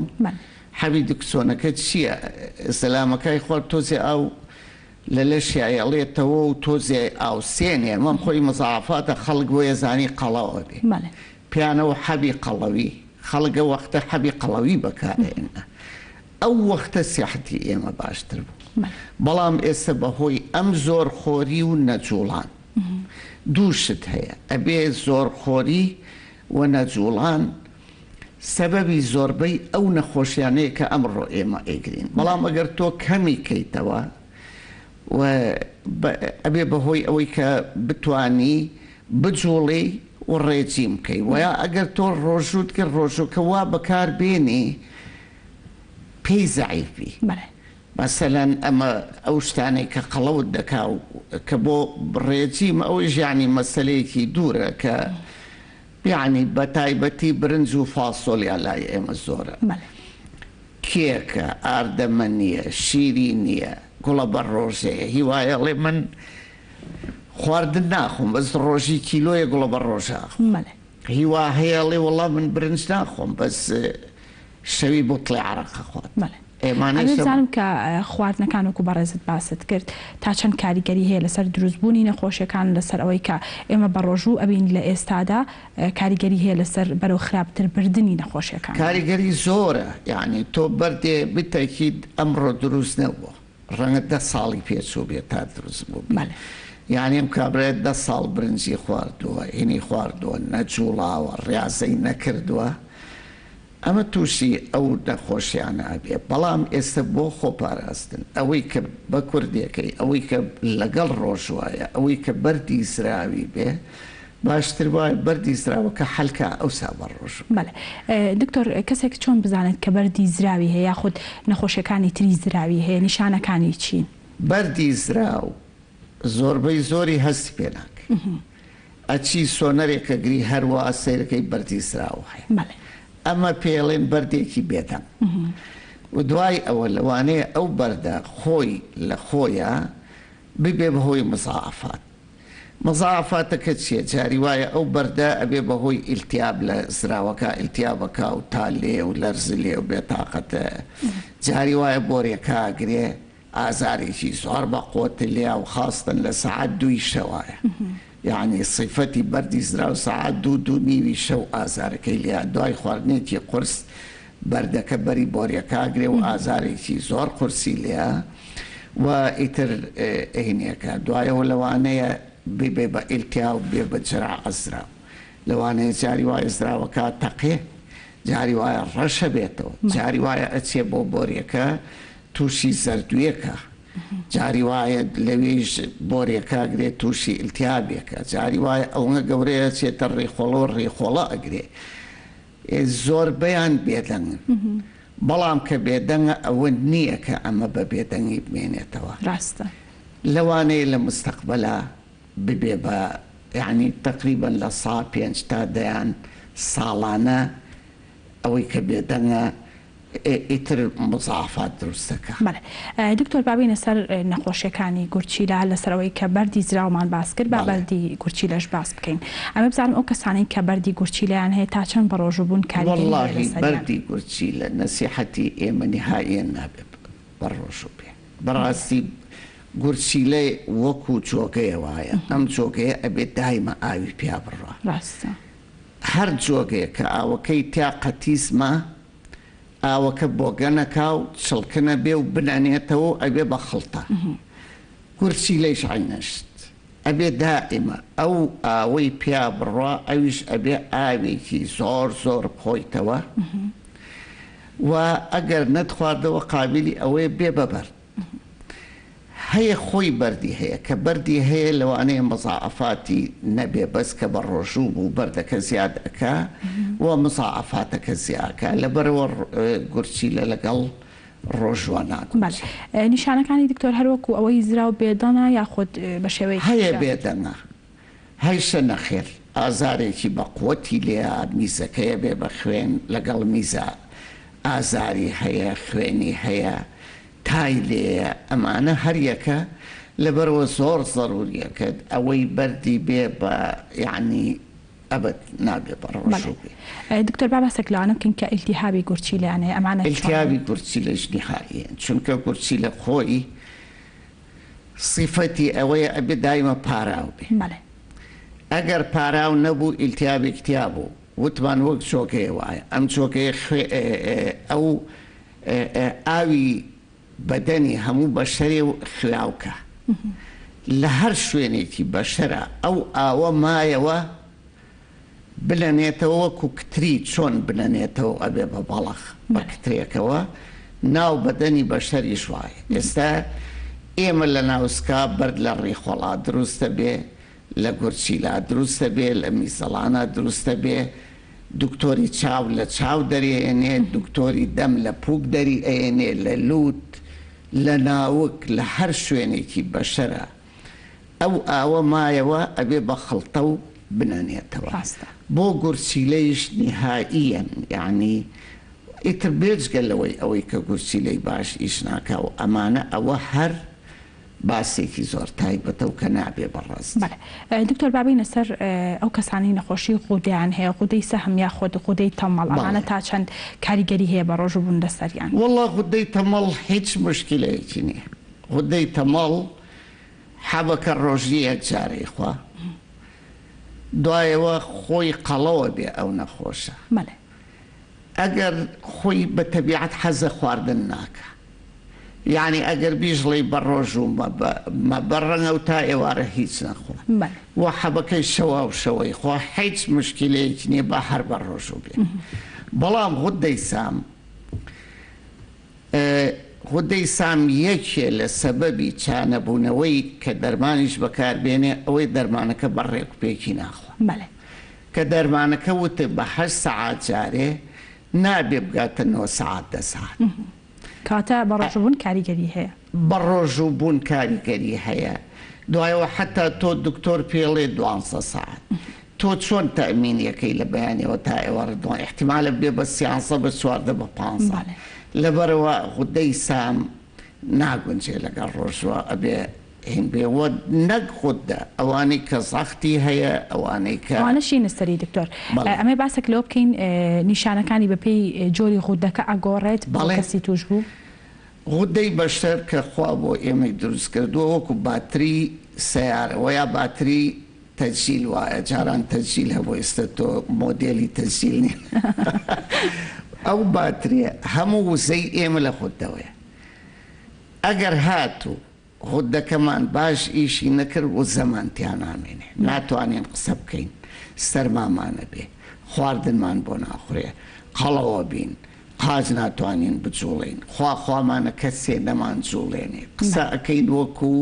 حەبی دکسۆنەکە چیە زەلامەکای خوارد تۆزێ ئاو لە لەشیا ئەڵێتەوە و تۆزێ ئاوسێنێ مەم خۆی مزاعەفاتە خەڵک بۆیە زانی قەڵەو ئەبێ پێیانەوە حەبی قەڵەوی خەڵک ئەو وەختە حەبی قەڵەوی بەکارئێنا ئەو وەختە سیحەتی ئێمە باشتر بوو بەڵام ئێستا بەهۆی ئەم زۆر خۆری و نەجوڵان دوو شت هەیە ئەبێ زۆرخۆری و نەجوڵان سەبەبی زۆربەی ئەو نەخۆشیانەیە کە ئەمڕۆ ئێمە ئەیگرین بەڵام ئەگەر تۆ کەمی کەیتەوە. و ئەبێ بە هۆی ئەوەی کە بتوانی بجوڵێی و ڕێجیم بکەی وە یا ئەگەر تۆ ڕۆژووت کرد ڕۆژووکە وا بەکار بێنی پێی زەعیف بی مەسەلەن ئەمە ئەو شتانەی کە قەڵەوت دەکا و کە بۆ ڕێجیم ئەوەیش یانی مەسەلەیەکی دوورە کە یانی بە تایبەتی برنج و فاسۆلیا لای ئێمە زۆرە کێکە، ئاردەمەنییە، شیرینییە، گوڵەبەڕۆژەیە، هیوایە ئەڵێ من خواردن ناخۆم بەس ڕۆژی کیلۆیەک گوڵەبەڕۆژە ئەخۆم. هیوا هەیە ئەڵێ وەڵا من برنج ناخۆم بەس شەوی بوتڵێ عەرەق ئەخوات. ئەمەوێ بزانم کە خواردنەکان وەکو بەڕێزت باست کرد تا چەند کاریگەری هەیە لەسەر دروستبوونی نەخۆشیەکان لەسەر ئەوەی کە ئێمە بەڕۆژوو ئەبین لە ئێستادا کاریگەری هەیە لەسەر بەرەو خراپتر بردنی نەخۆشیەکان. کاریگەری زۆرە یانی تۆ بەردێ بتەکیت ئەمڕۆ دروست نەبووە ڕەنگە دە ساڵی پێ چووبێ تا دروست بووبێ یانی ئەم کابرایە دە ساڵ برنجی خواردووە هینی خواردووە نەجوڵاوە ڕیازەی نەکردووە ئەمە تووشی ئەو نەخۆشیانە ئەبێ بەڵام ئێستە بۆ خۆپاراستن ئەوەی کە بە کوردێکەی ئەوەی کە لەگەڵ ڕۆژوایە ئەوەی کە بەردی زراوی بێ باشتر وایە بەردی زراوەکە حەل کا ئەوسا بە ڕۆژوو. بەڵێ دکتۆر کەسێک چۆن بزانێت کە بەردی زراوی هەیە یاخود نەخۆشیەکانی تری زراوی هەیە نیشانەکانی چین؟ بەردی زراو زۆربەی زۆری هەستی پێ ناکەی ئەچی سۆنەرێک ئەگری هەروا سەیرەکەی بەردی زراو هەیە ئەمە پێڵێن بەردێکی بێدەنگ و دوای ئەوە لەوانەیە ئەو بەردە خۆی لە خۆیا ببێ بە هۆی مزاعەفات مزاعەفاتەکە چیە جاری وایە ئەو بەردە ئەبێ بە هۆی ئیلتیاب لە زراوەکە ئیلتیابەکە و تا لێ و لەرزلێ و بێتاقەتە جاری وایە بۆرێکە ئەگرێ ئازارێکی زۆر بە قوەت لێیا و خاستەن لە سەعات دووی شەوایە یەعنی سیفەتی بەردی زراو سەعات دوو دوو نیوی شەو ئازارەکەی لێیا دوای خواردنێکی قورس بەردەکە بەری بۆریەکە ئەگرێ و ئازارێکی زۆر قورسی لێیا و ئیتر هینیەکە دوایەوە لەوانەیە ببێ بە ئیلتیاو ببێ بە جراعە زراو لەوانەیە جاری وایە زراوەکە تەقێ جاری وایە ڕەشە بێتەوە جاری وایە ئەچێ بۆ بۆریەکە تووشی زەردوویەکە، جاری وایە لەوێیش بۆرێکە ئەگرێ تووشی ئیلتیابێکە، جاری وایە ئەوەنە گەورەیە ئەچێتە ڕیخۆڵەوە ڕیخۆڵە ئەگرێ. زۆربەیان بێدەنگن. بەڵام کە بێدەنگە ئەوە نییە کە ئەمە بە بێدەنگی بمێنێتەوە. ڕاستە. لەوانەیە لە مستەقبەلا ببێ بە یانی تەقریبەن لە سا پێنج تا دەیان ساڵانە ئەوەی کە بێدەنگە ئیتر مزاعەفات دروست دەکا. بەڵێ دکتۆر با بێینە سەر نەخۆشیەکانی گورچیلە لەسەر ئەوەی کە بەردی زراومان باس کرد با بەردی گورچیلەش باس بکەین ئەمە بزانم ئەو کەسانەی کە بەردی گورچیلەیان هەیە تا چەند بەڕۆژوو بوون کاریگەری هەیە وەڵاهی لەسەریان؟ بەردی گورچیلە نەسیحەتی ئێمە نیهائیەن نابێ بەڕۆژوو بێ بەڕاستی گورچیلە وەکو جۆگەیە وایە ئەم جۆگەیە ئەبێ دایمە ئاوی پیا بڕوا ڕاستە. هەر جۆگەیەک کە ئاوەکەی تیا قەتیس ما، ئاوەکە بۆگەنەکا و چڵکنە بێ و بنەنێتەوە و ئەبێ بە خڵتە. گورچیلەیش عەینەشت. ئەبێ دائیمە ئەو ئاوەی پیا بڕوا ئەویش ئەبێ ئاوێکی زۆر زۆر بخۆیتەوە و ئەگەر نەتخواردەوە قابیلی ئەوەیە بێ بە بەرد. هەیە خۆی بەردی هەیە کە بەردی هەیە لەوانەیە مزاعەفاتی نەبێ بەس کە بە ڕۆژوو بوو بەردەکە زیاد ئەکا و مزاعەفاتەکە زیا ئەکا لەبەرئەوە گورچیلە لەگەڵ ڕۆژوە ناگونجێ. بەڵێ نیشانەکانی دکتۆر هەر وەکو ئەوەی زراو بێدەنگە یاخود بە شێوەیەکی هەیە بێدەنگە هەیشە نەخێر ئازارێکی بە قوەتی لێیە میزەکەیە بێ بە خوێن لەگەڵ میزا ئازاری هەیە خوێنی هەیە تای لێیە ئەمانە هەر یەکە لەبەرئەوە زۆر زەروریە کە ئەوەی بەردی بێ بە یەعنی ئەبەد نابێ بە ڕۆژوو بێ. بەڵێ دکتۆر با باسێک لەوانە بکەین کە ئیلتیهابی گورچیلەیان هەیە ئەمانە چۆنن؟ ئیلتیهابی گورچیلەش نیهائیەن چونکە گورچیلە خۆی سیفەتی ئەوەیە ئەبێ دایمە پاراو بێ بەڵێ. ئەگەر پاراو نەبوو ئیلتیهابێک تیا بوو وتمان وەک جۆگەیە وایە ئەم جۆگەیە خوێ ئەو ئاوی بەدەنی هەموو بەشەرێ و خوێاوکە لە هەر شوێنێکی بەشەرا ئەو ئاوە مایەوە بنەنێتەوە وەکو کتری چۆن بنەنێتەوە ئەبێ بە بەڵەخ بە کترێکەوە ناو بەدەنی بەشەریش وایە ئێستا. ئێمە لە ناوسکا بەرد لە ڕیخۆڵا دروست دەبێ، لە گورچیلا دروست دەبێ، لە میزەڵانا دروست دەبێ، دکتۆری چاو لە چاو دەرێنێ، دکتۆری دەم لە پووک دەری ئەیەنێ، لە لووت، لە ناوک، لە هەر شوێنێکی بەشەرە ئەو ئاوە مایەوە ئەبێ بە خڵتە و بنەنێتەوە. ڕاستە. بۆ گورچیلەیش نیهائییەن یانی ئیتر بێجگە لەوەی ئەوەی کە گورچیلەی باش ئیش ناکا و ئەمانە ئەوە هەر باسێکی زۆر تایبەتە و کە نابێ بە ڕاستی. بەڵێ دکتۆر با بێینە سەر ئەو کەسانەی نەخۆشی غودەیان هەیە غودەی سەهم یاخود غودەی تەمەڵ ئەمانە بەڵێ. تا چەند کاریگەری هەیە بە ڕۆژوو بوون لەسەریان؟ وەڵا غودەی تەمەڵ هیچ موشکیلەیەکی نیە غودەی تەمەڵ حەبەکە ڕۆژی یەک جار ئەیخوا دوایەوە خۆی قەڵەوە بێ ئەو نەخۆشە. بەڵێ. ئەگەر خۆی بە تەبیعەت حەزە خواردن ناکا یانی ئەگەر بیشڵێی بە ڕۆژوو مەبە مەبە ڕەنگە و تا ئێوارە هیچ نەخوا وە حەبەکەی شەواو شەوەی خوا حیچ مشکیلەیەکی نیە با هەر بە ڕۆژوو بێ بەڵام غودەی سام غودەی سام یەکێ لە سەبەبی چانەبوونەوەی کە دەرمانیش بەکار بێنێ ئەوەی دەرمانەکە بە ڕێک و پێکی ناخوا. کە دەرمانەکە وتت بە هەشت سەعات جارێ نابێ بگاتە نۆ سەعات دە سەعات. کەواتە بەڕۆژووبوون کاریگەری هەیە. بەڕۆژووبوون کاریگەری هەیە دوایەوە حەتا تۆ دکتۆر پێڵێ دوانزە سەعات تۆ چۆن تەئمینی ئەکەی لە بەیانیەوە تا ئێوارە دوان ئیحتیمالە ببێ بە سیانزە بە 14 بە پانزە لەبەرئەوە غودەی سام ناگونجێ لەگەڵ ڕۆژوە ئەبێ هین بێ وە نەک غودە ئەوانەی کە زەختی هەیە ئەوانەی کە. ئەوانەش یەنە سەری دکتۆر بەڵێ. ئەمەی باسێک لەوە بکەین نیشانەکانی بە پێی جۆری غودەکە ئەگۆڕێت بۆ بەڵێ. کەسی توش بوو؟ غودەی بەشەر کە خوا بۆ ئێمەی دروست کردووە وەکو باتری سەیارە وەیا باتری تەجیل وایە جاران تەجیل هەبوو ئێستا تۆ مۆدێلی تەجیل نیە ئەو باتریە هەموو وزەی ئێمە لە غودەوەیە ئەگەر هاتوو غودەکەمان باش ئیشی نەکرد وزەمان تیا نامێنێ ناتوانین قسە بکەین سەرمامان ئەبێ خواردنمان بۆ ناخورێ قەڵەوە بین قاچ ناتوانین بجوڵێین خوا خوامانە کەسێ نەمان جوڵێنێ قسە ئەکەین وەکو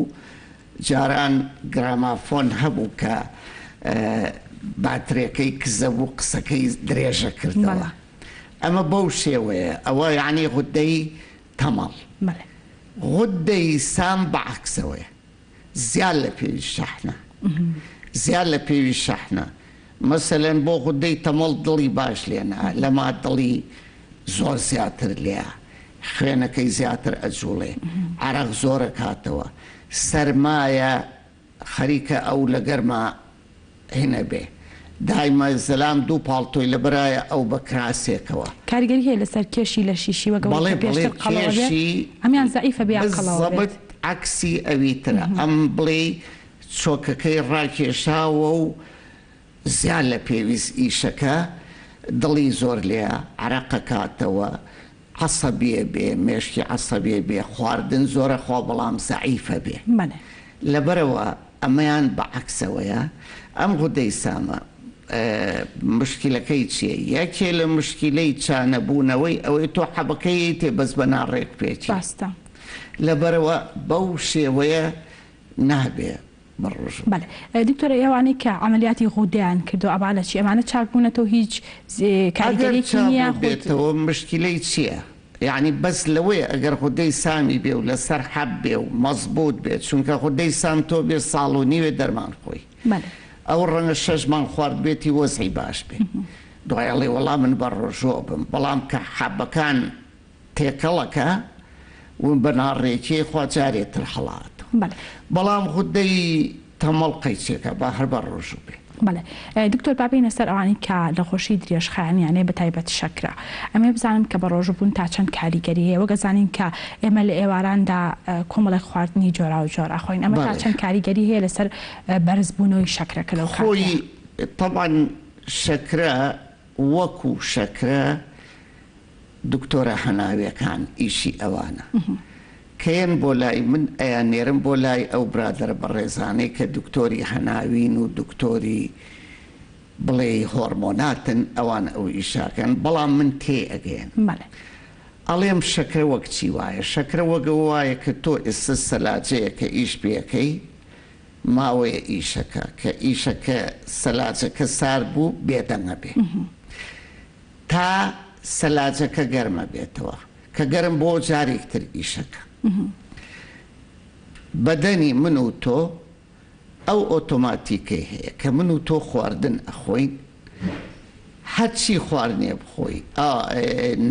جاران گرامافۆن هەبوو کە باترێکەی کزە بوو قسەکەی درێژە کردەوە ئەمە بەو شێوەیە ئەوە یانی غودەی تەمەڵ غودەی سام بە عەکسەوەیە زیاد لە پێویست شەحنە زیاد لە پێویست شەحنە مەسەلەن بۆ غودەی تەمەڵ دڵی باش لێ نا لەما دڵی زۆر زیاتر لێیە خوێنەکەی زیاتر ئەجوڵێ عەرەق زۆر ئەکاتەوە سەرمایە خەریکە ئەو لە گەرما هینە بێ دایمە زەلام دوو پاڵتۆی لەبەرایە ئەو بە کراسێکەوە. کاریگەری هەیە لەسەر کێشی لەشیشی وەک ئەوەی بەڵێ کە بەڵێ پێشتر قەڵەوە بێ کێشی ئەمیان زەعیفە بێ یان قەڵەوە بێت. بزەبت عەکسی ئەوی ترە ئەم بڵێی چۆکەکەی ڕاکێشاوە و زیاد لە پێویست ئیشەکە دڵی زۆر لێیە عەرەق ئەکاتەوە عەسەبیە بێ مێشکی عەسەبیە بێ خواردن زۆر ئەخوا بەڵام زەعیفە بێ بەڵێ. لەبەرئەوە ئەمەیان بە عەکسەوەیە ئەم غودەی سامە مشکیلەکەی چیە یەکێ لە مشکیلەی چانەبوونەوەی ئەوەی تۆ حەبەکەی یەیتێ بەس بە ناڕێک پێکی ڕاستە. لەبەرئەوە بەو شێوەیە نابێ بە ڕۆژوو. بەڵێ دکتۆر ئەی ئەوانەی کە عەمەلیاتی غودەیان کردوە ئەمانە چی ئەمانە چاک بوونەتەوە هیچ ئەگەر کاریگەریەکی چاک نیە خۆت. بووبێتەوە مشکیلەی چیە یەعنی بەس لەوەیە ئەگەر غودەی سامی بێ و لەسەر حەب بێ و مەزبوت بێ چونکە غودەی سام تۆ بێ ساڵ و نیوێ دەرمان خۆی بەڵێ. ئەو ڕەنگە شەش مانگ خواردبێتی وەزعی باش بێ دوای ئەڵێ وەڵا من بە ڕۆژوو ئەبم بەڵام کە حەبەکان تێکەڵەکە و بە ناڕێکیی خوا جارێ تر هەڵاتوو. بەڵێ. بەڵام غودەی تەمەڵ قەیچێکە با هەر بە ڕۆژوو بێ. بەڵێ دکتۆر با بێینە سەر ئەوانەی کە نەخۆشی درێژخایەنیان هەیە بە تایبەت شەکرە ئەمەوێ بزانم کە بەڕۆژوو بوون تا چەند کاریگەری هەیە وەک ئەزانین کە ئێمە لە ئێواراندا کۆمەڵێک خواردنی جۆراوجۆر ئەخۆین ئەمە تا بەڵێ. چەند کاریگەری هەیە لەسەر بەرزبوونەوەی شەکرەکە لەو کاتەیا؟ خۆی تەبعەن شەکرە وەکوو شەکرە دکتۆرە هەناویەکان ئیشی ئەوانە کەیەن بۆ لای من ئەیاننێرم بۆ لای ئەو برادەرە بەڕێزانەی کە دکتۆری هەناوین و دکتۆری بڵێی هۆرمۆناتن ئەوان ئەو ئیشاکەن بەڵام من تێی ئەگەیەنم بەڵێ. ئەڵێم شەکرە وەک چی وایە؟ شەکرە وەک ئەوە وایە کە تۆ ئێستا سەلاجەیەکە ئیش پێکەی ماوەیە ئیشەکە کە ئیشەکە سەلاجەکە سارد بوو بێدەنگ ئەبێ تا سەلاجەکە گەرم ئەبێتەوە کە گەرم بۆوە جارێک تر ئیشەکە بەدەنی من و تۆ ئەو ئۆتۆماتیکەی هەیە کە من و تۆ خواردن ئەخۆین هەرچی خواردنێ بخۆی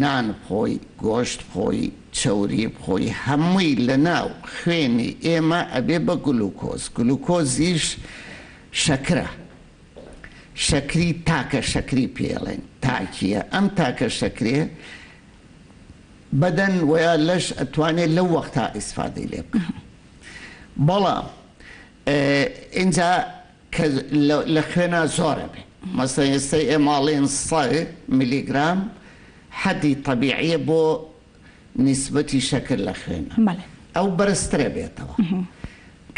نان بخۆی گۆشت بخۆی چەوری بخۆی هەمووی لەناو خوێنی ئێمە ئەبێ بە گلوکۆز گلوکۆزیش شەکرە شەکری تاکە شەکری پێڵێن تاکیە ئەم تاکە شەکرێ بەدەن وەیا لەش ئەتوانێ لەو وەختا ئیسفادەی لێ بکا بەڵام ئینجا کە لە خوێنا زۆر ئەبێ مەسەلەن ئێستا ئێمە ئەڵێن سە ملیگرام حەدی تەبیعیە بۆ نیسبەتی شەکر لە خوێنا ئەو بەرزتر ئەبێتەوە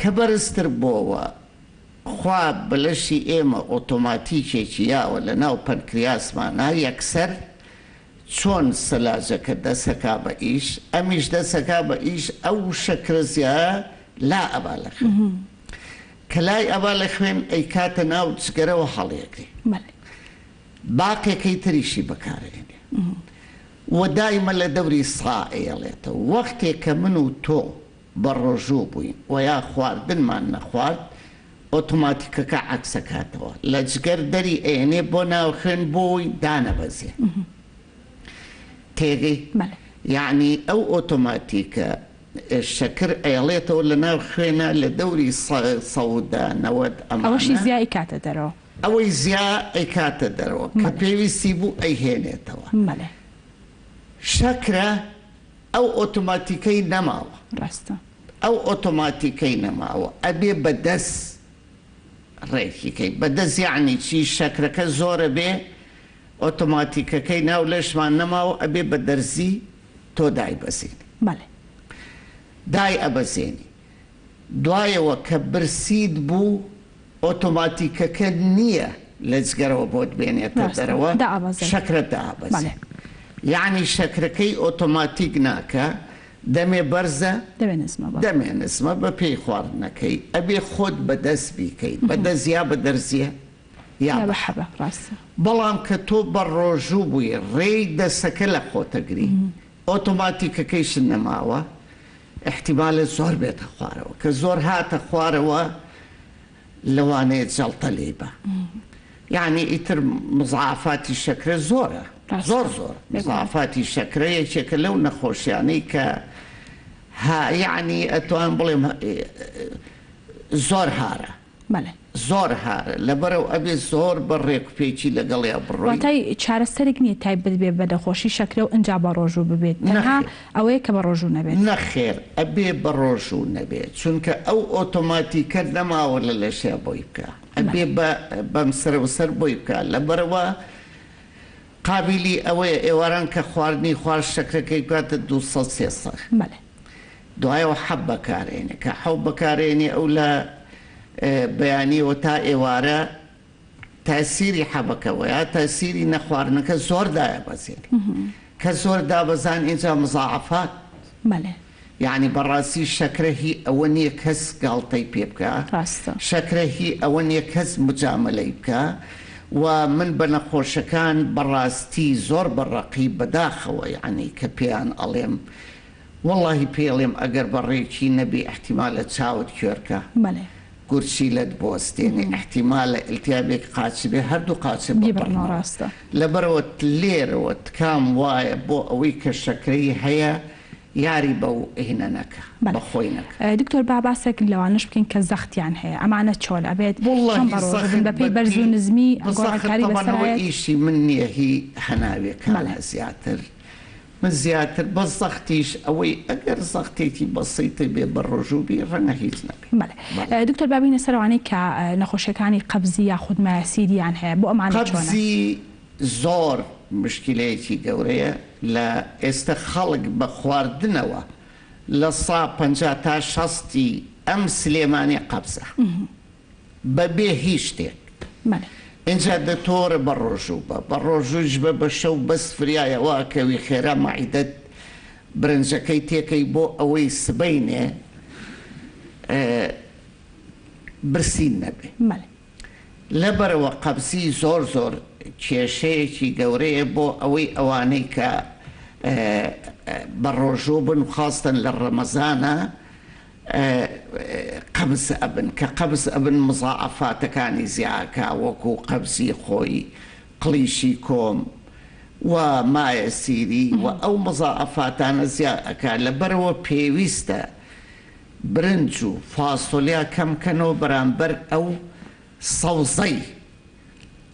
کە بەرزتر بۆوە خوا بە لەشی ئێمە ئۆتۆماتیکێکی یاوە لە ناو پەنکریاسمانا یەکسەر چۆن سەلاجەکە دەسەکا بە ئیش ئەمیش دەسەکا بە ئیش ئەو شەکرە زیایە لا ئەبا لە خوێن کە لای ئەبا لە خوێن ئەیکاتە ناو جگەرەوە هەڵیەگرێ باقێکەی تریشی بەکارئێنێ و دایمە لە دەوری سا ئەیەڵێتەوە وەختێ کە من و تۆ بە ڕۆژوو بووین وە یا خواردنمان نەخوارد ئۆتۆماتیکەکە عەکس ئەکاتەوە لە جگەر دەری ئەیەنێ بۆ ناو خوێن بۆی دانەبەزێ تێگەی یەعنی ئەو ئۆتۆماتیکە شەکر ئەیەڵێتەوە لە ناو خوێنا لە دەوری سەودا 90 ئەمانە ئەوەشی زیا ئەیکاتە دەرەوە. ئەوەی زیا ئەیکاتە دەرەوە کە پێویستی بوو ئەیهێنێتەوە شەکرە ئەو ئۆتۆماتیکەی نەماوە. ڕاستە. ئەو ئۆتۆماتیکەی نەماوە ئەبێ بە دەست ڕێکی کەی. بە دەست یەعنی چی؟ شەکرەکە زۆرە بێ ئۆتۆماتیکەکەی ناو لەشمان نەماوە ئەبێ بە دەرزی تۆ دایبەزێنی. بەڵێ. دای ئەبەزێنی. دوایەوە کە برسیت بوو ئۆتۆماتیکەکە نییە لە جگەرەوە بۆت بێنێتە ڕاستە دەرەوە دائەبەزێت شەکرەت دائەبەزێ بەڵێ. یەعنی شەکرەکەی ئۆتۆماتیک ناکا دەمێ بەرزە دەمێ نزمە بەڵێ. دەمێ نزمە بە پێی خواردنەکەی ئەبێ خۆت بە دەست بیکەی بە دەست یا بە دەرزیە یا یا بە بە حەبە حەبە ڕاستە. بەڵام کە تۆ بە ڕۆژوو بووی ڕێی دەسەکە لە خۆتەگری ئۆتۆماتیکەکەیشت نەماوە ئیحتیمالە زۆر بێتە خوارەوە کە زۆر هاتە خوارەوە لەوانەیە جەڵتە لێی با یعنی ئیتر مزعافاتی شەکرە زۆرە زۆر زۆر مزعافاتی شەکرە یەکێکە لەو نەخۆشیانەی کە ها یعنی ئەتوان بڵێم زۆر هارە بەڵێ. زۆر هارە لەبەرئەو ئەبێ زۆر بە ڕێک و پێکی لەگەڵیا بڕۆی. واتای چارەسەرێک نیە تایبەت بێ بە نەخۆشی شەکرە و ئنجا بەڕۆژوو ببێت تەنها نەخێر. ئەوەیە کە بەڕۆژوو نەبێت. نەخێر ئەبێ بەڕۆژوو نەبێ چونکە ئەو ئۆتۆماتیکە نەماوە لە لەشیا بۆی بکا ئەبێ بە بەم سەرەوسەر بۆی بکا لەبەرئەوە قابیلی ئەوەیە ئێواران کە خواردنی خوارد شەکرەکەی بکاتە 200 300 بەڵێ. دوایەوە حەب بەکارئێنێ کە حەب بەکارئێنێ ئەو لە بەیانیەوە تا ئێوارە تاسیری حەبەکە وەیا تاسیری نەخواردنەکە زۆر دایەبەزێنێ کە زۆر دابەزان ئینجا مزاعەفات بەڵێ. یەعنی بەڕاستی شەکرە هی ئەوە نیە کەس گاڵتەی پێ بکا ڕاستە. شەکرە هی ئەوە نیە کەس مجامەلەی بکا و من بە نەخۆشەکان بەڕاستی زۆر بە ڕەقی بەداخەوە یەعنی کە پێیان ئەڵێم وەڵاهی پێی ئەڵێم ئەگەر بە ڕێکی نەبی ئیحتیمالە چاوت کوێرکا بەڵێ. گورچیلەت بوەستێنێ ئیحتیمالە ئیلتیابێک قاچ بێ هەردوو قاچت بیبڕنەوە ببڕنەوە ڕاستە. لەبەرئەوە لێرەوە تکام وایە بۆ ئەوەی کە شەکرەی هەیە یاری بەو هینە نەکا بەڵێ بە خۆی نەکا. دکتۆر با باسێک لەوانەش بکەین کە زەختیان هەیە ئەمانە چۆن ئەبێت چۆن وەڵاهی بەڕۆژوو بن زەخت بە پێی بە بەرز و پێی نزمی زەخت گۆڕانکاری تەبعەن بەسەر ئەوە ئەیەت؟ ئیشی من نیە هی هەناوێکانە بەڵێ. زیاتر من زیاتر بەس زەختیش ئەوەی ئەگەر زەختێکی بەسیتی بێ بە ڕۆژوو بی ڕەنگە هیچ نەبێ. بەڵێ بەڵێ. دکتۆر با بینە سەر ئەوانەی کە نەخۆشیەکانی قەبزی یاخود مایەسیریان هەیە بۆ ئەمانە چۆنە؟ قەبزی زۆر مشکیلەیەکی گەورەیە لە ئێستە خەڵک بە خواردنەوە لە سا 50 تا شەستی ئەم سلێمانیە قەبزە. بە بێ هیچ شتێک بەلێ. ئینجا دە تۆرە بە ڕۆژوو بە بە ڕۆژوویش بە بە شەو بەس فریای ئەوە ئەکەوی خێرا مەعیدەت. برنجەکەی تێکەی بۆ ئەوەی سبەینێ برسین نەبێ. لەبەرئەوە قەبزی زۆر زۆر کێشەیەکی گەورەیە بۆ ئەوەی ئەوانەی کە بەڕۆژوو بن و خاستەن لە ڕەمەزانا قەبز ئەبن کە قەبز ئەبن مزاعەفاتەکانی زیاکا وەکو قەبزی خۆی قڵیشی کۆم و مایەسیری و ئەو مزاعەفاتانە زیا ئەکا لەبەرئەوە پێویستە برنج و فاسۆلیا کەم کەنەوە بەرامبەر ئەو سەوزەی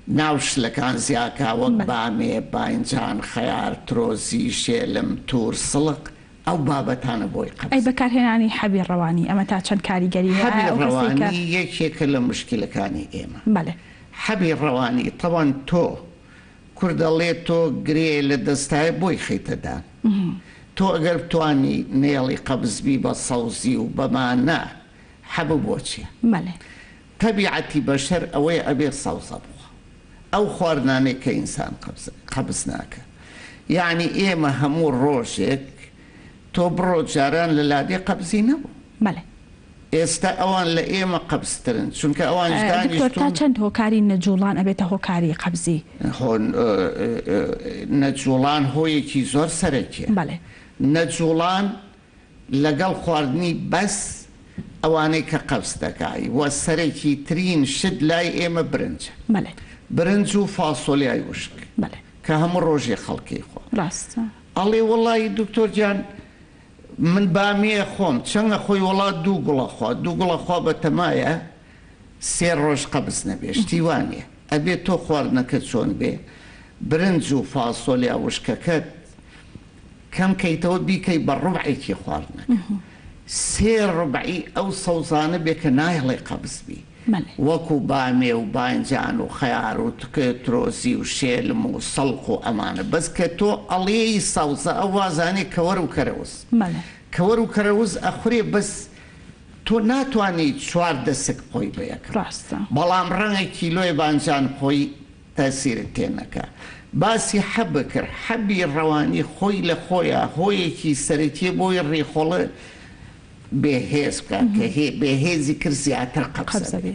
ناو شلەکان زیاکا وەک بامێ، باینجان، خەیار، ترۆزی، شێلم، تور، سڵق ئەو بابەتانە بۆی قەبز. ئەی بەکارهێنانی حەبی ڕەوانی ئەمە تا چەند کاریگەری هەیە؟ حەبی ئایا ئەو کەسەی کە. ڕەوانی یەکێکە لە موشکیلەکانی ئێمە. بەلێ. حەبی ڕەوانی تەبعەن تۆ کورد ئەڵێ تۆ گرێ لە دەستایە بۆی خەیتە دان. تۆ ئەگەر بتوانی نەیەڵی قەبز بی بە سەوزی و بەمانە حەب بۆ چیە؟ بەلێ. تەبیعەتی بەشەر ئەوەیە ئەبێ سەوزە بخوا ئەو خواردنانەی کە ئینسان قەبز قەبز ناکا یەعنی ئێمە هەموو ڕۆژێک تۆ بڕۆ جاران لە لادێ قەبزی نەبوو. بەلێ. ئێستا ئەوان لە ئێمە قەبزترن چونکە ئەوانیش دکتۆر تا دانیشتوون. چەند هۆکاری نەجوڵان ئەبێتە هۆکاری قەبزی؟ هۆ نەجوڵان هۆیەکی زۆر سەرەکیە. بەڵێ. نەجوڵان لەگەڵ خواردنی بەس ئەوانەی کە قەبز دەکای وە سەرەکی ترین شت لای ئێمە برنجە. بەڵێ. برنج و فاسۆلیای وشک. بەڵێ. کە هەموو ڕۆژێ خەڵکی خوا. ڕاستە. ئەڵێ وەڵایی دکتۆر گیان من بامیە خۆم چەنگە خۆی وەڵا دوو گوڵە خوا دوو گوڵە خوا بەتەمایە سێ ڕۆژ قەبز نەبێ شتی وا نیە ئەبێ تۆ خواردنەکە چۆن بێ برنج و فاسۆلیا وشکەکەت کەم کەیتەوە بیکەی بە ڕوبعێکی خواردنەکە سێ ڕوبعی ئەو سەوزانە بێ کە نایەڵێ قەبز بی وەکو بامێ و باینجان و خەیار و تکێ ترۆزی و شێلم و سەڵق و ئەمانە بەس کە تۆ ئەڵێی سەوزە ئەو وازانێ کەوەر و کەرەوز کەوەر و کەرەوز ئەخورێ بەس تۆ ناتوانی چوار دەسک بخۆی بەیەکەوە بەڵام ڕەنگە کیلۆێ بانجان بخۆی تەسیرت تێ نەکا باسی حەب کرد حەبی ڕەوانی خۆی لە خۆیا هۆیەکی سەرەکیە بۆی ڕیخۆڵە بێ هێز بکا کە هێ بێ هێزی کرد زیاتر قەبزە بێ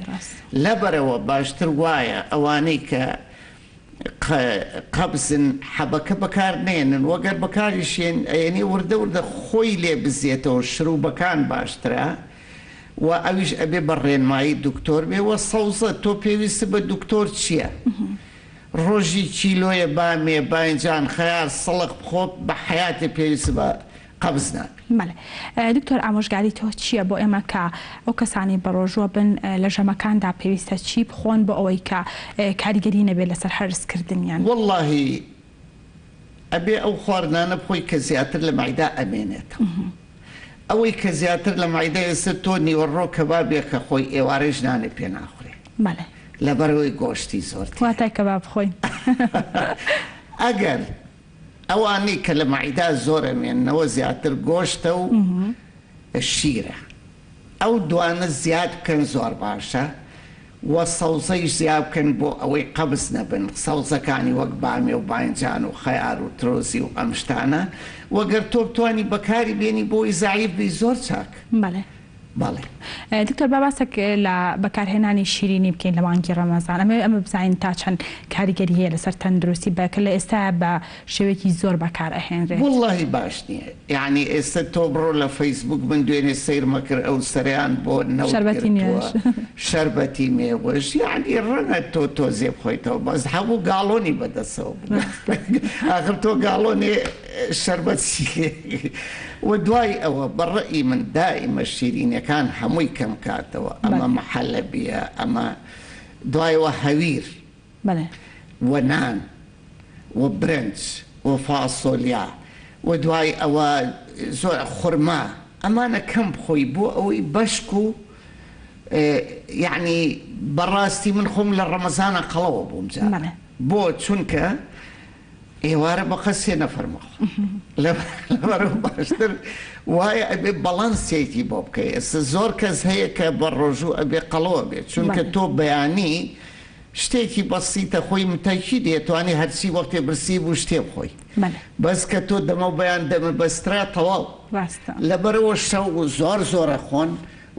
لەبەرئەوە باشتر وایە ئەوانەی کە قە قەبزن حەبەکە بەکار نێنن وە گەر بەکاریش یێن ئەیەنێ وردە وردە خۆی لێ بزێتەوە شروبەکان باشترە وە ئەویش ئەبێ بە ڕێنمایی دکتۆر بێ وە سەوزە تۆ پێویستت بە دکتۆر چیە ڕۆژی کیلۆیە بامێ باینجان خەیار سڵق بخۆ بە حەیاتێ پێویستت بە قەبز نابی. بەڵێ دکتۆر ئامۆژگاری تۆ چیە بۆ ئێمە کە ئەو کەسانەی بەڕۆژوە بن لە ژەمەکاندا پێویستە چی بخۆن بۆ ئەوەی کە کاریگەری نەبێت لەسەر هەرس کردنیان؟ وەڵاهی ئەبێ ئەو خواردنانە بخۆی کە زیاتر لە مەعیدا ئەمێنێتەوە ئەوەی کە زیاتر لە مەعیدە ئێستا تۆ نیوەڕۆ کەبابێک کە خۆی ئێوارەیش نانێ پێ ناخورێ بەڵێ. لەبەرئەوەی گۆشتی زۆر تیایە. واتای کەباب بخۆین. ئەگەر ئەوانەی کە لە مەعیدا زۆر ئەمێننەوە زیاتر گۆشتە و شیرە ئەو دوانە زیاد بکەن زۆر باشە وە سەوزەیش زیاد بکەن بۆ ئەوەی قەبز نەبن سەوزەکانی وەک بامێ و باینجان و خەیار و ترۆزی و ئەم شتانە وە گەر تۆ بتوانی بەکاری بێنی بۆی زەعیف بی زۆر چاکە. بەڵێ. بەڵێ. دکتۆر با باسێک لە بەکارهێنانی شیرینی بکەین لە مانگی ڕەمەزان ئەمەوێ ئەمە بزانین تا چەند کاریگەری هەیە لەسەر تەندروستی بە کە لە ئێستایا بە شێوەیەکی زۆر بەکار ئەهێنرێت. وەڵاهی باش نیە یەعنی ئێستا تۆ بڕۆ لە فەیسبوک من دوێنێ سەیرمە کرد ئەو سەرەیان بۆ نەوت شەربەتی گرتووە مێوژ. شەربەتی مێوژ یەعنی ڕەنگە تۆ تۆزێ بخۆیتەوە بەس هەموو گاڵۆنی بەدەسەوە بوو ئاخر تۆ گاڵۆنێ شەربەت چی لێ وە دوای ئەوە بە ڕەئی من دائیمە شیرینەکان هەمووی کەم کاتەوە ئەمە محەلەبیە ئەمە دوایەوە هەویر وە نان وە برنج وە فاسۆلیا وە دوای ئەوە زۆر خورما ئەمانە کەم بخۆی بۆ ئەوەی بەشک و یەعنی بەڕاستی من خۆم لە ڕەمەزانا قەڵەوە بووم جاران بۆ چونکە ئێوارە بەقەد سێ نەفەر مەخۆ لەبەرئەوە باشتر وایە ئەبێ بەڵانسێکی بۆ بکەی ئێستا زۆر کەس هەیە کە بە ڕۆژوو ئەبێ قەڵەوە بێت چونکە تۆ بەیانی. شتێکی بەسیتە خۆی متەکید ئەتوانی هەرچی وەختێ برسی بوو شتێ بخۆی بەلێ. بەس کە تۆ دەمەو بەیان دەمت بەسترا تەواو ڕاستە. لەبەرئەوە شەو زۆر زۆر ئەخۆن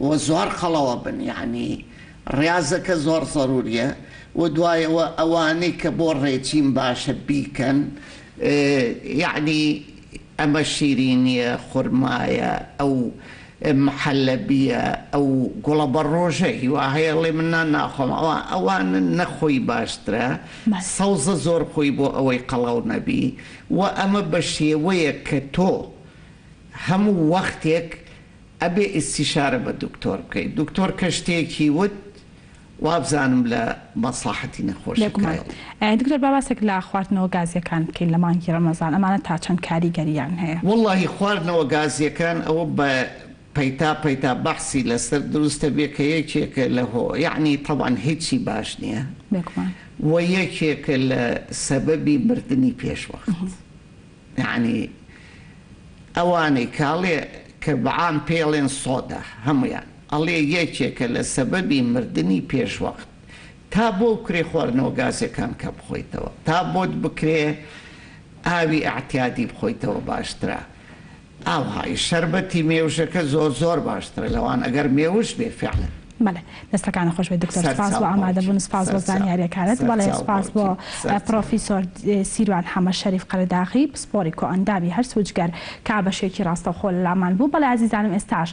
و زۆر قەڵەو ئەبن یەعنی ڕیازەکە زۆر زەروریە و دوایەوە ئەوانەی کە بۆ ڕێجیم باشە بیکەن یەعنی ئەمە شیرینیە خورمایە ئەو محەلەبیە ئەو گوڵە بەڕۆژە هیوا هەیە ئەڵێ من نان ناخۆم ئەوە ئەوانە نەخۆی باشترە سەوزە زۆر بخۆی بۆ ئەوەی قەڵەو نەبی وە ئەمە بە شێوەیەک کە تۆ هەموو وەختێک ئەبێ ئیستیشارە بە دکتۆر بکەی دکتۆر کە شتێکی وت وابزانم لە مەسڵەحەتی بێگومان نەخۆشەکایە. دکتۆر با باسێک لە خواردنەوە گازیەکان بکەین لە مانگی ڕەمەزان ئەمانە تا چەند کاریگەریان هەیە؟ وەڵاهی خواردنەوە گازیەکان ئەوە بە پەیتا پەیتا بەحسی لەسەر دروستە بێ کە یەکێکە لە هۆ یەعنی تەبعەن هیچی باش نیە بێگومان. وە یەکێکە لە سەبەبی مردنی پێش وەخت. یەعنی ئەوانەی کە ئەڵێ کە بە عام پێی ئەڵێن سۆدە هەموویان ئەڵێ یەکێکە لە سەبەبی مردنی پێش وەخت تا بۆ بکرێ خواردنەوە گازیەکان کەم بخۆیتەوە تا بۆت بکرێ ئاوی ئەعتیادی بخۆیتەوە باشترە ئاوهای شەربەتی مێوژەکە زۆر زۆر باشترە لەوان ئەگەر مێوژ بێ فعلا. بەڵێ دەستەکانت خۆش بێت دکتۆر سپاس سەرچاو بۆ باوکی ئامادەبوون سپاس بۆ سەرچاو زانیاریەکانت بەڵێ سەرچاو سپاس بۆ باوکی سەرچاو. پرۆفیسۆر سیروان حەمە شەریف قەرەداغی پسپۆری کۆئەندامی هەرس و جگەر کە بەشێکی ڕاستەوخۆ لەلامان بوو بەڵێ ئازیزانم ئێستاش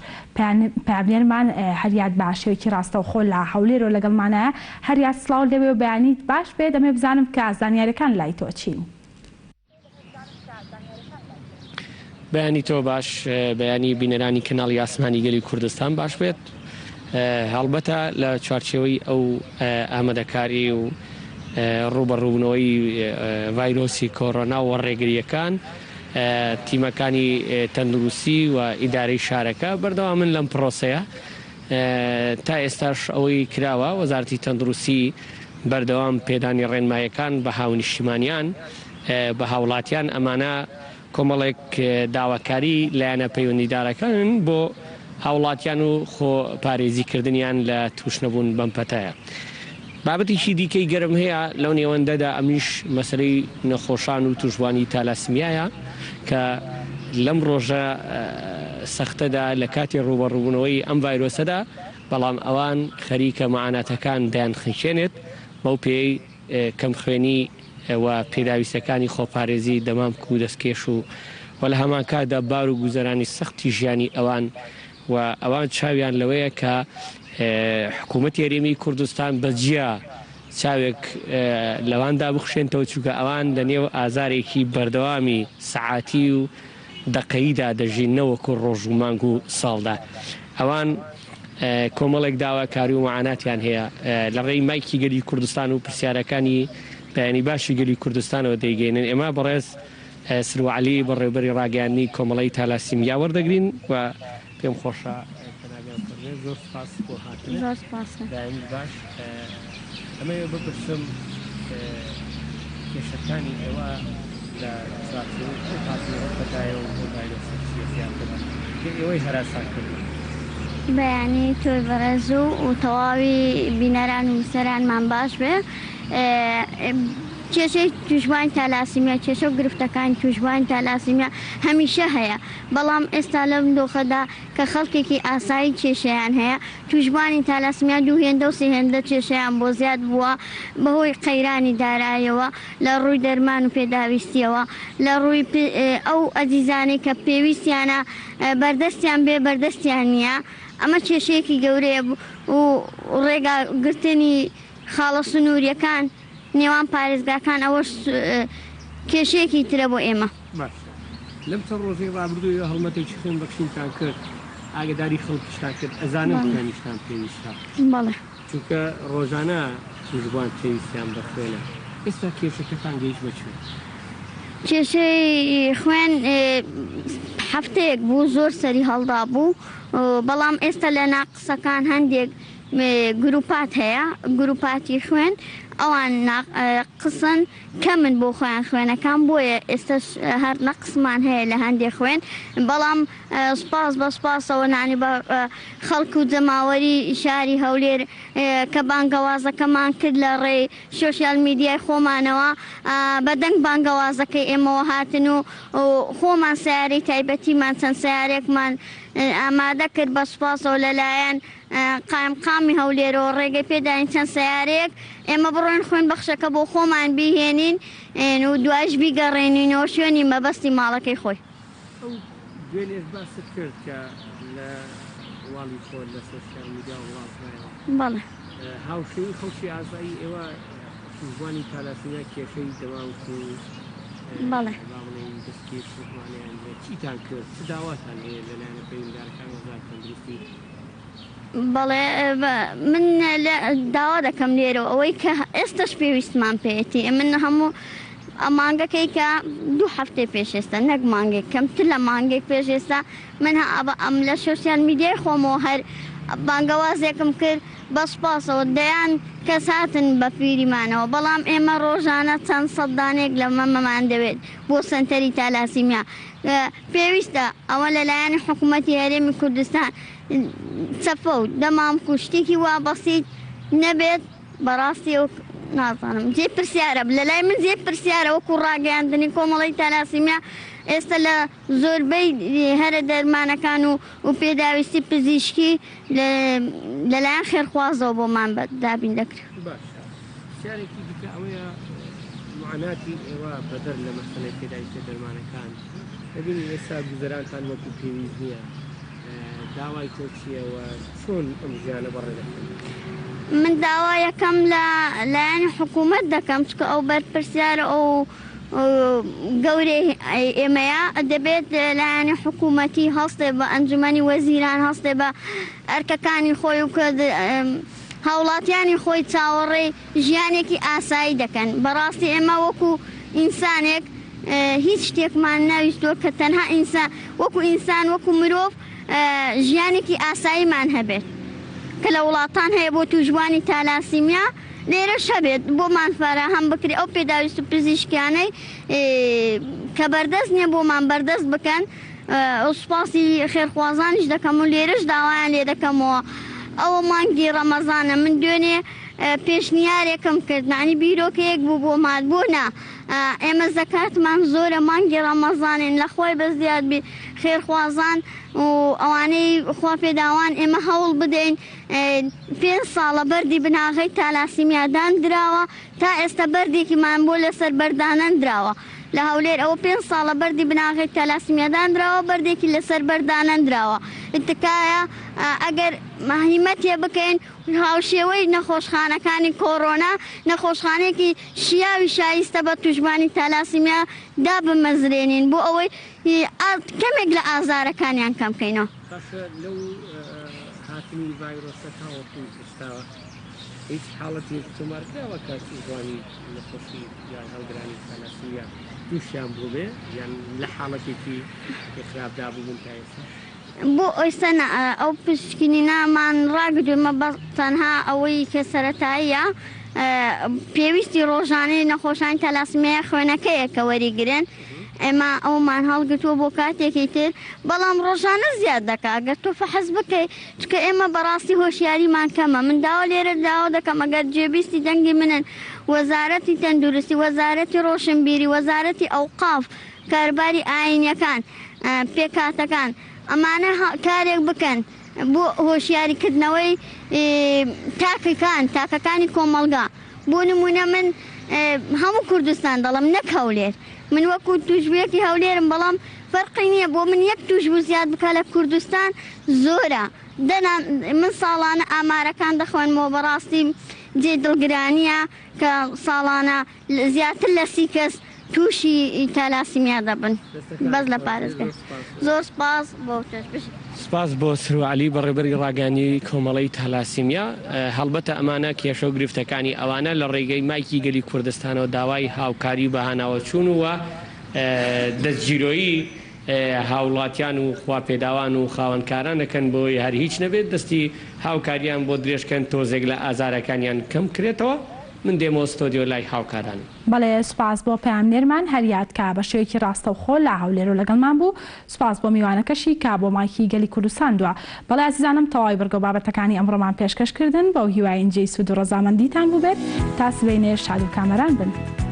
پەیامنێرمان هەریاد بە شێوەیەکی ڕاستەوخۆ لە هەولێرەوە لەگەڵمانایە هەریاد سڵاو لەوێ و بەیانیت باش بێت دەمەوێت بزانم کە زانیاریەکان لای تۆ چین؟ بەیانی تۆ باش بەیانی بینەرانی کەناڵی ئاسمانی گەلی کوردستان باش بێت هەڵبەتە لە چوارچێوەی ئەو ئامادەکاری و ڕوبەڕوبنەوەی ڤایرۆسی کۆرۆنا و ڕێگریەکان تیمەکانی تەندروستی و ئیدارەی شارەکە بەردەوامن لەم پرۆسەیە تا ئێستاش ئەوەی کراوە وەزارەتی تەندروستی بەردەوام پێدانی ڕێنمایەکان بە هاونیشتیمانیان بە هاوڵاتیان ئەمانە کۆمەڵێک داواکاری لایەنە پەیوەندیدارەکانن بۆ هاوڵاتیان و خۆ پارێزی کردنیان لە توشنەبوون بەم پەتایە. بابەتێکی دیکەی گەرم هەیە لەو نێوەندەدا ئەمیش مەسەلەی نەخۆشان و توشبوانی تالاسمیایە کە لەم ڕۆژە سەختەدا لە کاتی ڕووبەڕووبوونەوەی ئەم ڤایرۆسەدا بەڵام ئەوان خەریکە معاناتەکان دەیانخنکێنێت بەو پێیەی کەمخوێنی و پێداویستیەکانی خۆپارێزی دەمامک و دەستکێش و و لە هەمانکاتدا بار و گوزەرانی سەختی ژیانی ئەوان و ئەوان چاویان لەوەیە کە حکوومەتی هەرێمی کوردستان بە جیا چاوێک لەواندا بخشێنتەوە چونکە ئەوان لە نێو ئازارێکی بەردەوامی سەعاتی و دەقەییدا دەژین نەوەکو ڕۆژ و مانگ و ساڵدا ئەوان کۆمەڵێک داواکاری و معاناتیان هەیە لە ڕێی مایکی گەلی کوردستان و پرسیارەکانی بەیانی باشی گەلی کوردستانەوە دەیگەینن ئێمە بەڕێز سروە عەلی بەڕێوبەری ڕاگەیاندنی کۆمەڵەی تالاسیمیا وەردەگرین و پێم خۆشە جەنابیان فەرموێ زۆر سوپاس بۆ هاتنت. زۆر سوپاس. بەیانیت باش. ئەمەوێ بپرسم کێشەکانی ئێوە لە چوارچێوەی ئەو هاتنەوە ئەو پەتایە و ئەو ڤایرۆسە چییە زیاتر کە ئێوەی هەراسان کردووە؟ بەیانی تۆی بەڕێز و تەواوی بینەران و بیسەرانمان باش بێ. کێشەی تووشبوانی تالاسیمیا، کێشە و گرفتەکانی تووشبوانی تالاسیمیا هەمیشە هەیە، بەڵام ئێستا لەم دۆخەدا کە خەڵکێکی ئاسایی کێشەیان هەیە، تووشبوانی تالاسیمیا دوو هێندە و سێ هێندە کێشەیان بۆ زیاد بووە بەهۆی قەیرانی دارایەوە لە ڕووی دەرمان و پێداویستیەوە، لە ڕووی ئەو ئەزیزانەی کە پێویستیانە بەردەستیان بێ بەردەستیان نییە، ئەمە کێشەیەکی گەورەیە و ڕێگا گرتنی خاڵە سنووریەکان نێوان پارێزگاکان ئەوەش کێشەیەکی ترە بۆ ئێمە. باشە لەم چەند ڕۆژەی ڕابردوو ئێوە هەڵمەتێکی خوێن بەخشینتان کرد ئاگەداری خەڵکیشتان کرد ئەزانم خوێنیشتان پێویستە بەڵێ. چونکە ڕۆژانە توشبوان پێویستیان بە خوێنە ئێستا کێشەکەتان گەیشت بە کوێ؟ کێشەی خوێن هەفتەیەک بوو زۆر سەری هەڵدابوو بەڵام ئێستا لە ناقسەکان هەندێک گروپات هەیە گروپاتی خوێن. ئەوان ناقسن کەمن بۆ خۆیان خوێنەکان بۆیە ئێستەش هەر نەقسمان هەیە لە هەندێ خوێن بەڵام سوپاس بە سوپاسەوە نانی بە خەڵک و جەماوەری شاری هەولێر کە بانگەوازەکەمان کرد لە ڕێی سۆشیال میدیای خۆمانەوە بە دەنگ بانگەوازەکەی ئێمەوە هاتن و خۆمان سەیارەی تایبەتیمان چەند سەیارەیەکمان ئامادە کرد بە سوپاسەوە لەلایەن قایمقامی هەولێرەوە ڕێگەی پێداین چەند سەیارەیەک ئێمە بڕۆین خوێن بەخشەکە بۆ خۆمان بیهێنین و دوایش بیگەڕێنینەوە شوێنی مەبەستی ماڵەکەی خۆی. ئەو دوێنێش باست کرد کە لە واڵی خۆت لە سۆشیال میدیا وڵاو کرایەوە. بەڵێ. هاوشێوەی خەڵکی ئازایی ئێوە تووشبووانی تالاسیمیا کێشەی دەمامک و بەڵێ. با بڵێین دەستکێش و ئەمانەیان هەیە چیتان کرد چ داواتان هەیە لە لایەنە پەیوەندیدارەکان وەزارەتی تەندروستی؟ بەڵێ من داوا دەکەم لێرەوە ئەوەی کە ئێستەش پێویستمان پێیەتی من هەموو مانگەکەی کە دوو هەفتەی پێش ئێستا نەک مانگێک کەمتر لە مانگێک پێش ئێستا من ئەم لە سۆسیال میدیای خۆمەوە هەر بانگەوازێکم کرد بە سوپاسەوە دەیان کەس هاتن بە پیریمانەوە بەڵام ئێمە ڕۆژانە چەند سەد دانەیەک لە مەمەمان دەوێت بۆ سەنتەری تالاسیمیا پێویستە ئەوە لەلایەن حکوومەتی هەرێمی کوردستان چەپە و دەمامک و شتێکی وا بەسیت نەبێت بەڕاستی ئەو نازانم جێی پرسیارە لەلای من جێی پرسیارە وەکو ڕاگەیاندنی کۆمەڵەی تالاسیمیا ئێستا لە زۆربەی هەرە دەرمانەکان و و پێداویستی پزیشکی لەلایەن خێرخوازەوە بۆمان دابین دەکرێت. باشە پرسیارێکی دیکە ئەوەیە معاناتی ئێوە بەدەر لە مەسەلەی پێداویستیە دەرمانەکان دەبینین ئێستا گوزەرانتان وەکو پێویست نییە داوای تۆ چییە و چۆن ئەم ژیانە بەڕێ دەکەن؟ من داوا یەکەم لە لایەنی حکوومەت دەکەم چونکە ئەو بەرپرسیارە ئەو گەورەی ئێمەیە دەبێت لایەنی حکوومەتی هەڵسێ بە ئەنجومەنی وەزیران هەڵسێ بە ئەرکەکانی خۆی و کە هاوڵاتیانی خۆی چاوەڕێی ژیانێکی ئاسایی دەکەن بەڕاستی ئێمە وەکو ئینسانێک هیچ شتێکمان نەویستووە کە تەنها ئینسان وەکو ئینسان وەکو مرۆڤ ژیانێکی ئاساییمان هەبێت کە لە وڵاتان هەیە بۆ تووشبووانی تالاسیمیا لێرەش هەبێت بۆمان فەراهەم بکرێت ئەو پێداویست و پزیشکیانەی کە بەردەست نییە بۆمان بەردەست بکەن سوپاسی خێرخوازانیش دەکەم و لێرەش داوایان لێ دەکەمەوە ئەوە مانگی ڕەمەزانە من دوێنێ پێشنیارێکم کرد یانی بیرۆکەیەک بوو بۆمان بۆ نا ئێمە زەکاتمان زۆرە مانگی ڕەمەزانین لە خوای بەزیاد بی خێرخوازان و ئەوانەی خوا پێداوان ئێمە هەوڵ بدەین پێنج ساڵە بەردی بناغەی تالاسیمیا داندراوە تا ئێستا بەردێکیمان بۆ لەسەر بەرد دانەندراوە لە هەولێر ئەوە پێنج ساڵە بەردی بناغەی تالاسیمیا داندراوە بەردێکی لەسەر بەرد دانەندراوە تکایە ئەگەر هیمەتێ بکەین هاوشێوەی نەخۆشخانەکانی کۆرۆنا نەخۆشخانەیەکی شیاوی شایستە بە توشبوانی تالاسیمیا دابمەزرێنین بۆ ئەوەی کەمێک لە ئازارەکانیان کەم کەینەوە. باشە لەو هاتنی ڤایرۆسە تاوەکو ئێستا هیچ حاڵەتێک تۆمار کراوە کە توشبوانی نەخۆشی یان هەڵگرانی تالاسیمیا توشیان بووبێ یان لە حاڵەتێکی خراپدا بووبن تا ئێستا؟ بۆ ئێستا نا ئەو پشکنینەمان ڕاگرتووە بەس تەنها ئەوەی کە سەرەتاییە پێویستی ڕۆژانەی نەخۆشانی تالاسمیای خوێنەکەیە کە وەریگرن ئێمە ئەومان هەڵگرتووە بۆ کاتێکی تر بەڵام ڕۆژانە زیاد دەکا گەر تۆ فەحس بکەی چونکە ئێمە بەڕاستی هۆشیاریمان کەمە من داوا لێرە داوا دەکەم ئەگەر جێبیستی دەنگی منن وەزارەتی تەندروستی وەزارەتی ڕۆشنبیری وەزارەتی ئەوقاف کاروباری ئایینیەکان، پێکهاتەکان، ئەمانە کارێک بکەن بۆ هۆشیاری کردنەوەی تاکەکان، تاکەکانی کۆمەڵگا، بۆ نموونە من هەموو کوردستان دەڵێم نەک هەولێر، من وەکو تووشبوویەکی هەولێرم بەڵام فەرقی نییە بۆ من یەک تووشبوو زیاد بکا لە کوردستان زۆرە، دەنا من ساڵانە ئامارەکان دەخوێنمەوە بەڕاستی جێی دڵگرانییە کە ساڵانە زیاتر لە 30 کەس تووشی تالاسیمیا دەبن بەس لە پارێزگای زۆر سپاس بۆ تۆش بژی. سپاس بۆ سروە عەلی بەڕێوبەری ڕاگەیاندنی کۆمەڵەی تالاسیمیا. هەڵبەتە ئەمانە کێشە و گرفتەکانی ئەوانە لە ڕێگەی مایکی گەلی کوردستانەوە داوای هاوکاری و بەهاناوەچوون و دەستگیرۆیی هاوڵاتیان و خواپێداوان و خاوەنکاران دەکەن بۆی هەر هیچ نەبێت دەستی هاوکاریان بۆ درێژکەن تۆزێک لە ئازارەکانیان کەم کرێتەوە. من دێمەوە ستۆدیۆ لای هاوکارانم. بەڵێ سوپاس بۆ پەیامنێرمان هەریاد کە بە شێوەیەکی ڕاستەوخۆ لە هەولێرەوە لەگەڵمان بوو، سوپاس بۆ میوانەکەشی کە بۆ مایکی گەلی کوردستان دوا. بەڵێ ئازیزانم تەواوی بڕگەو بابەتەکانی ئەمڕۆمان پێشکەش کردن، بەو هیوایەین جێی سوود و ڕەزامەندیتان بووبێت، تا سبەینێ شاد و کامەران بن.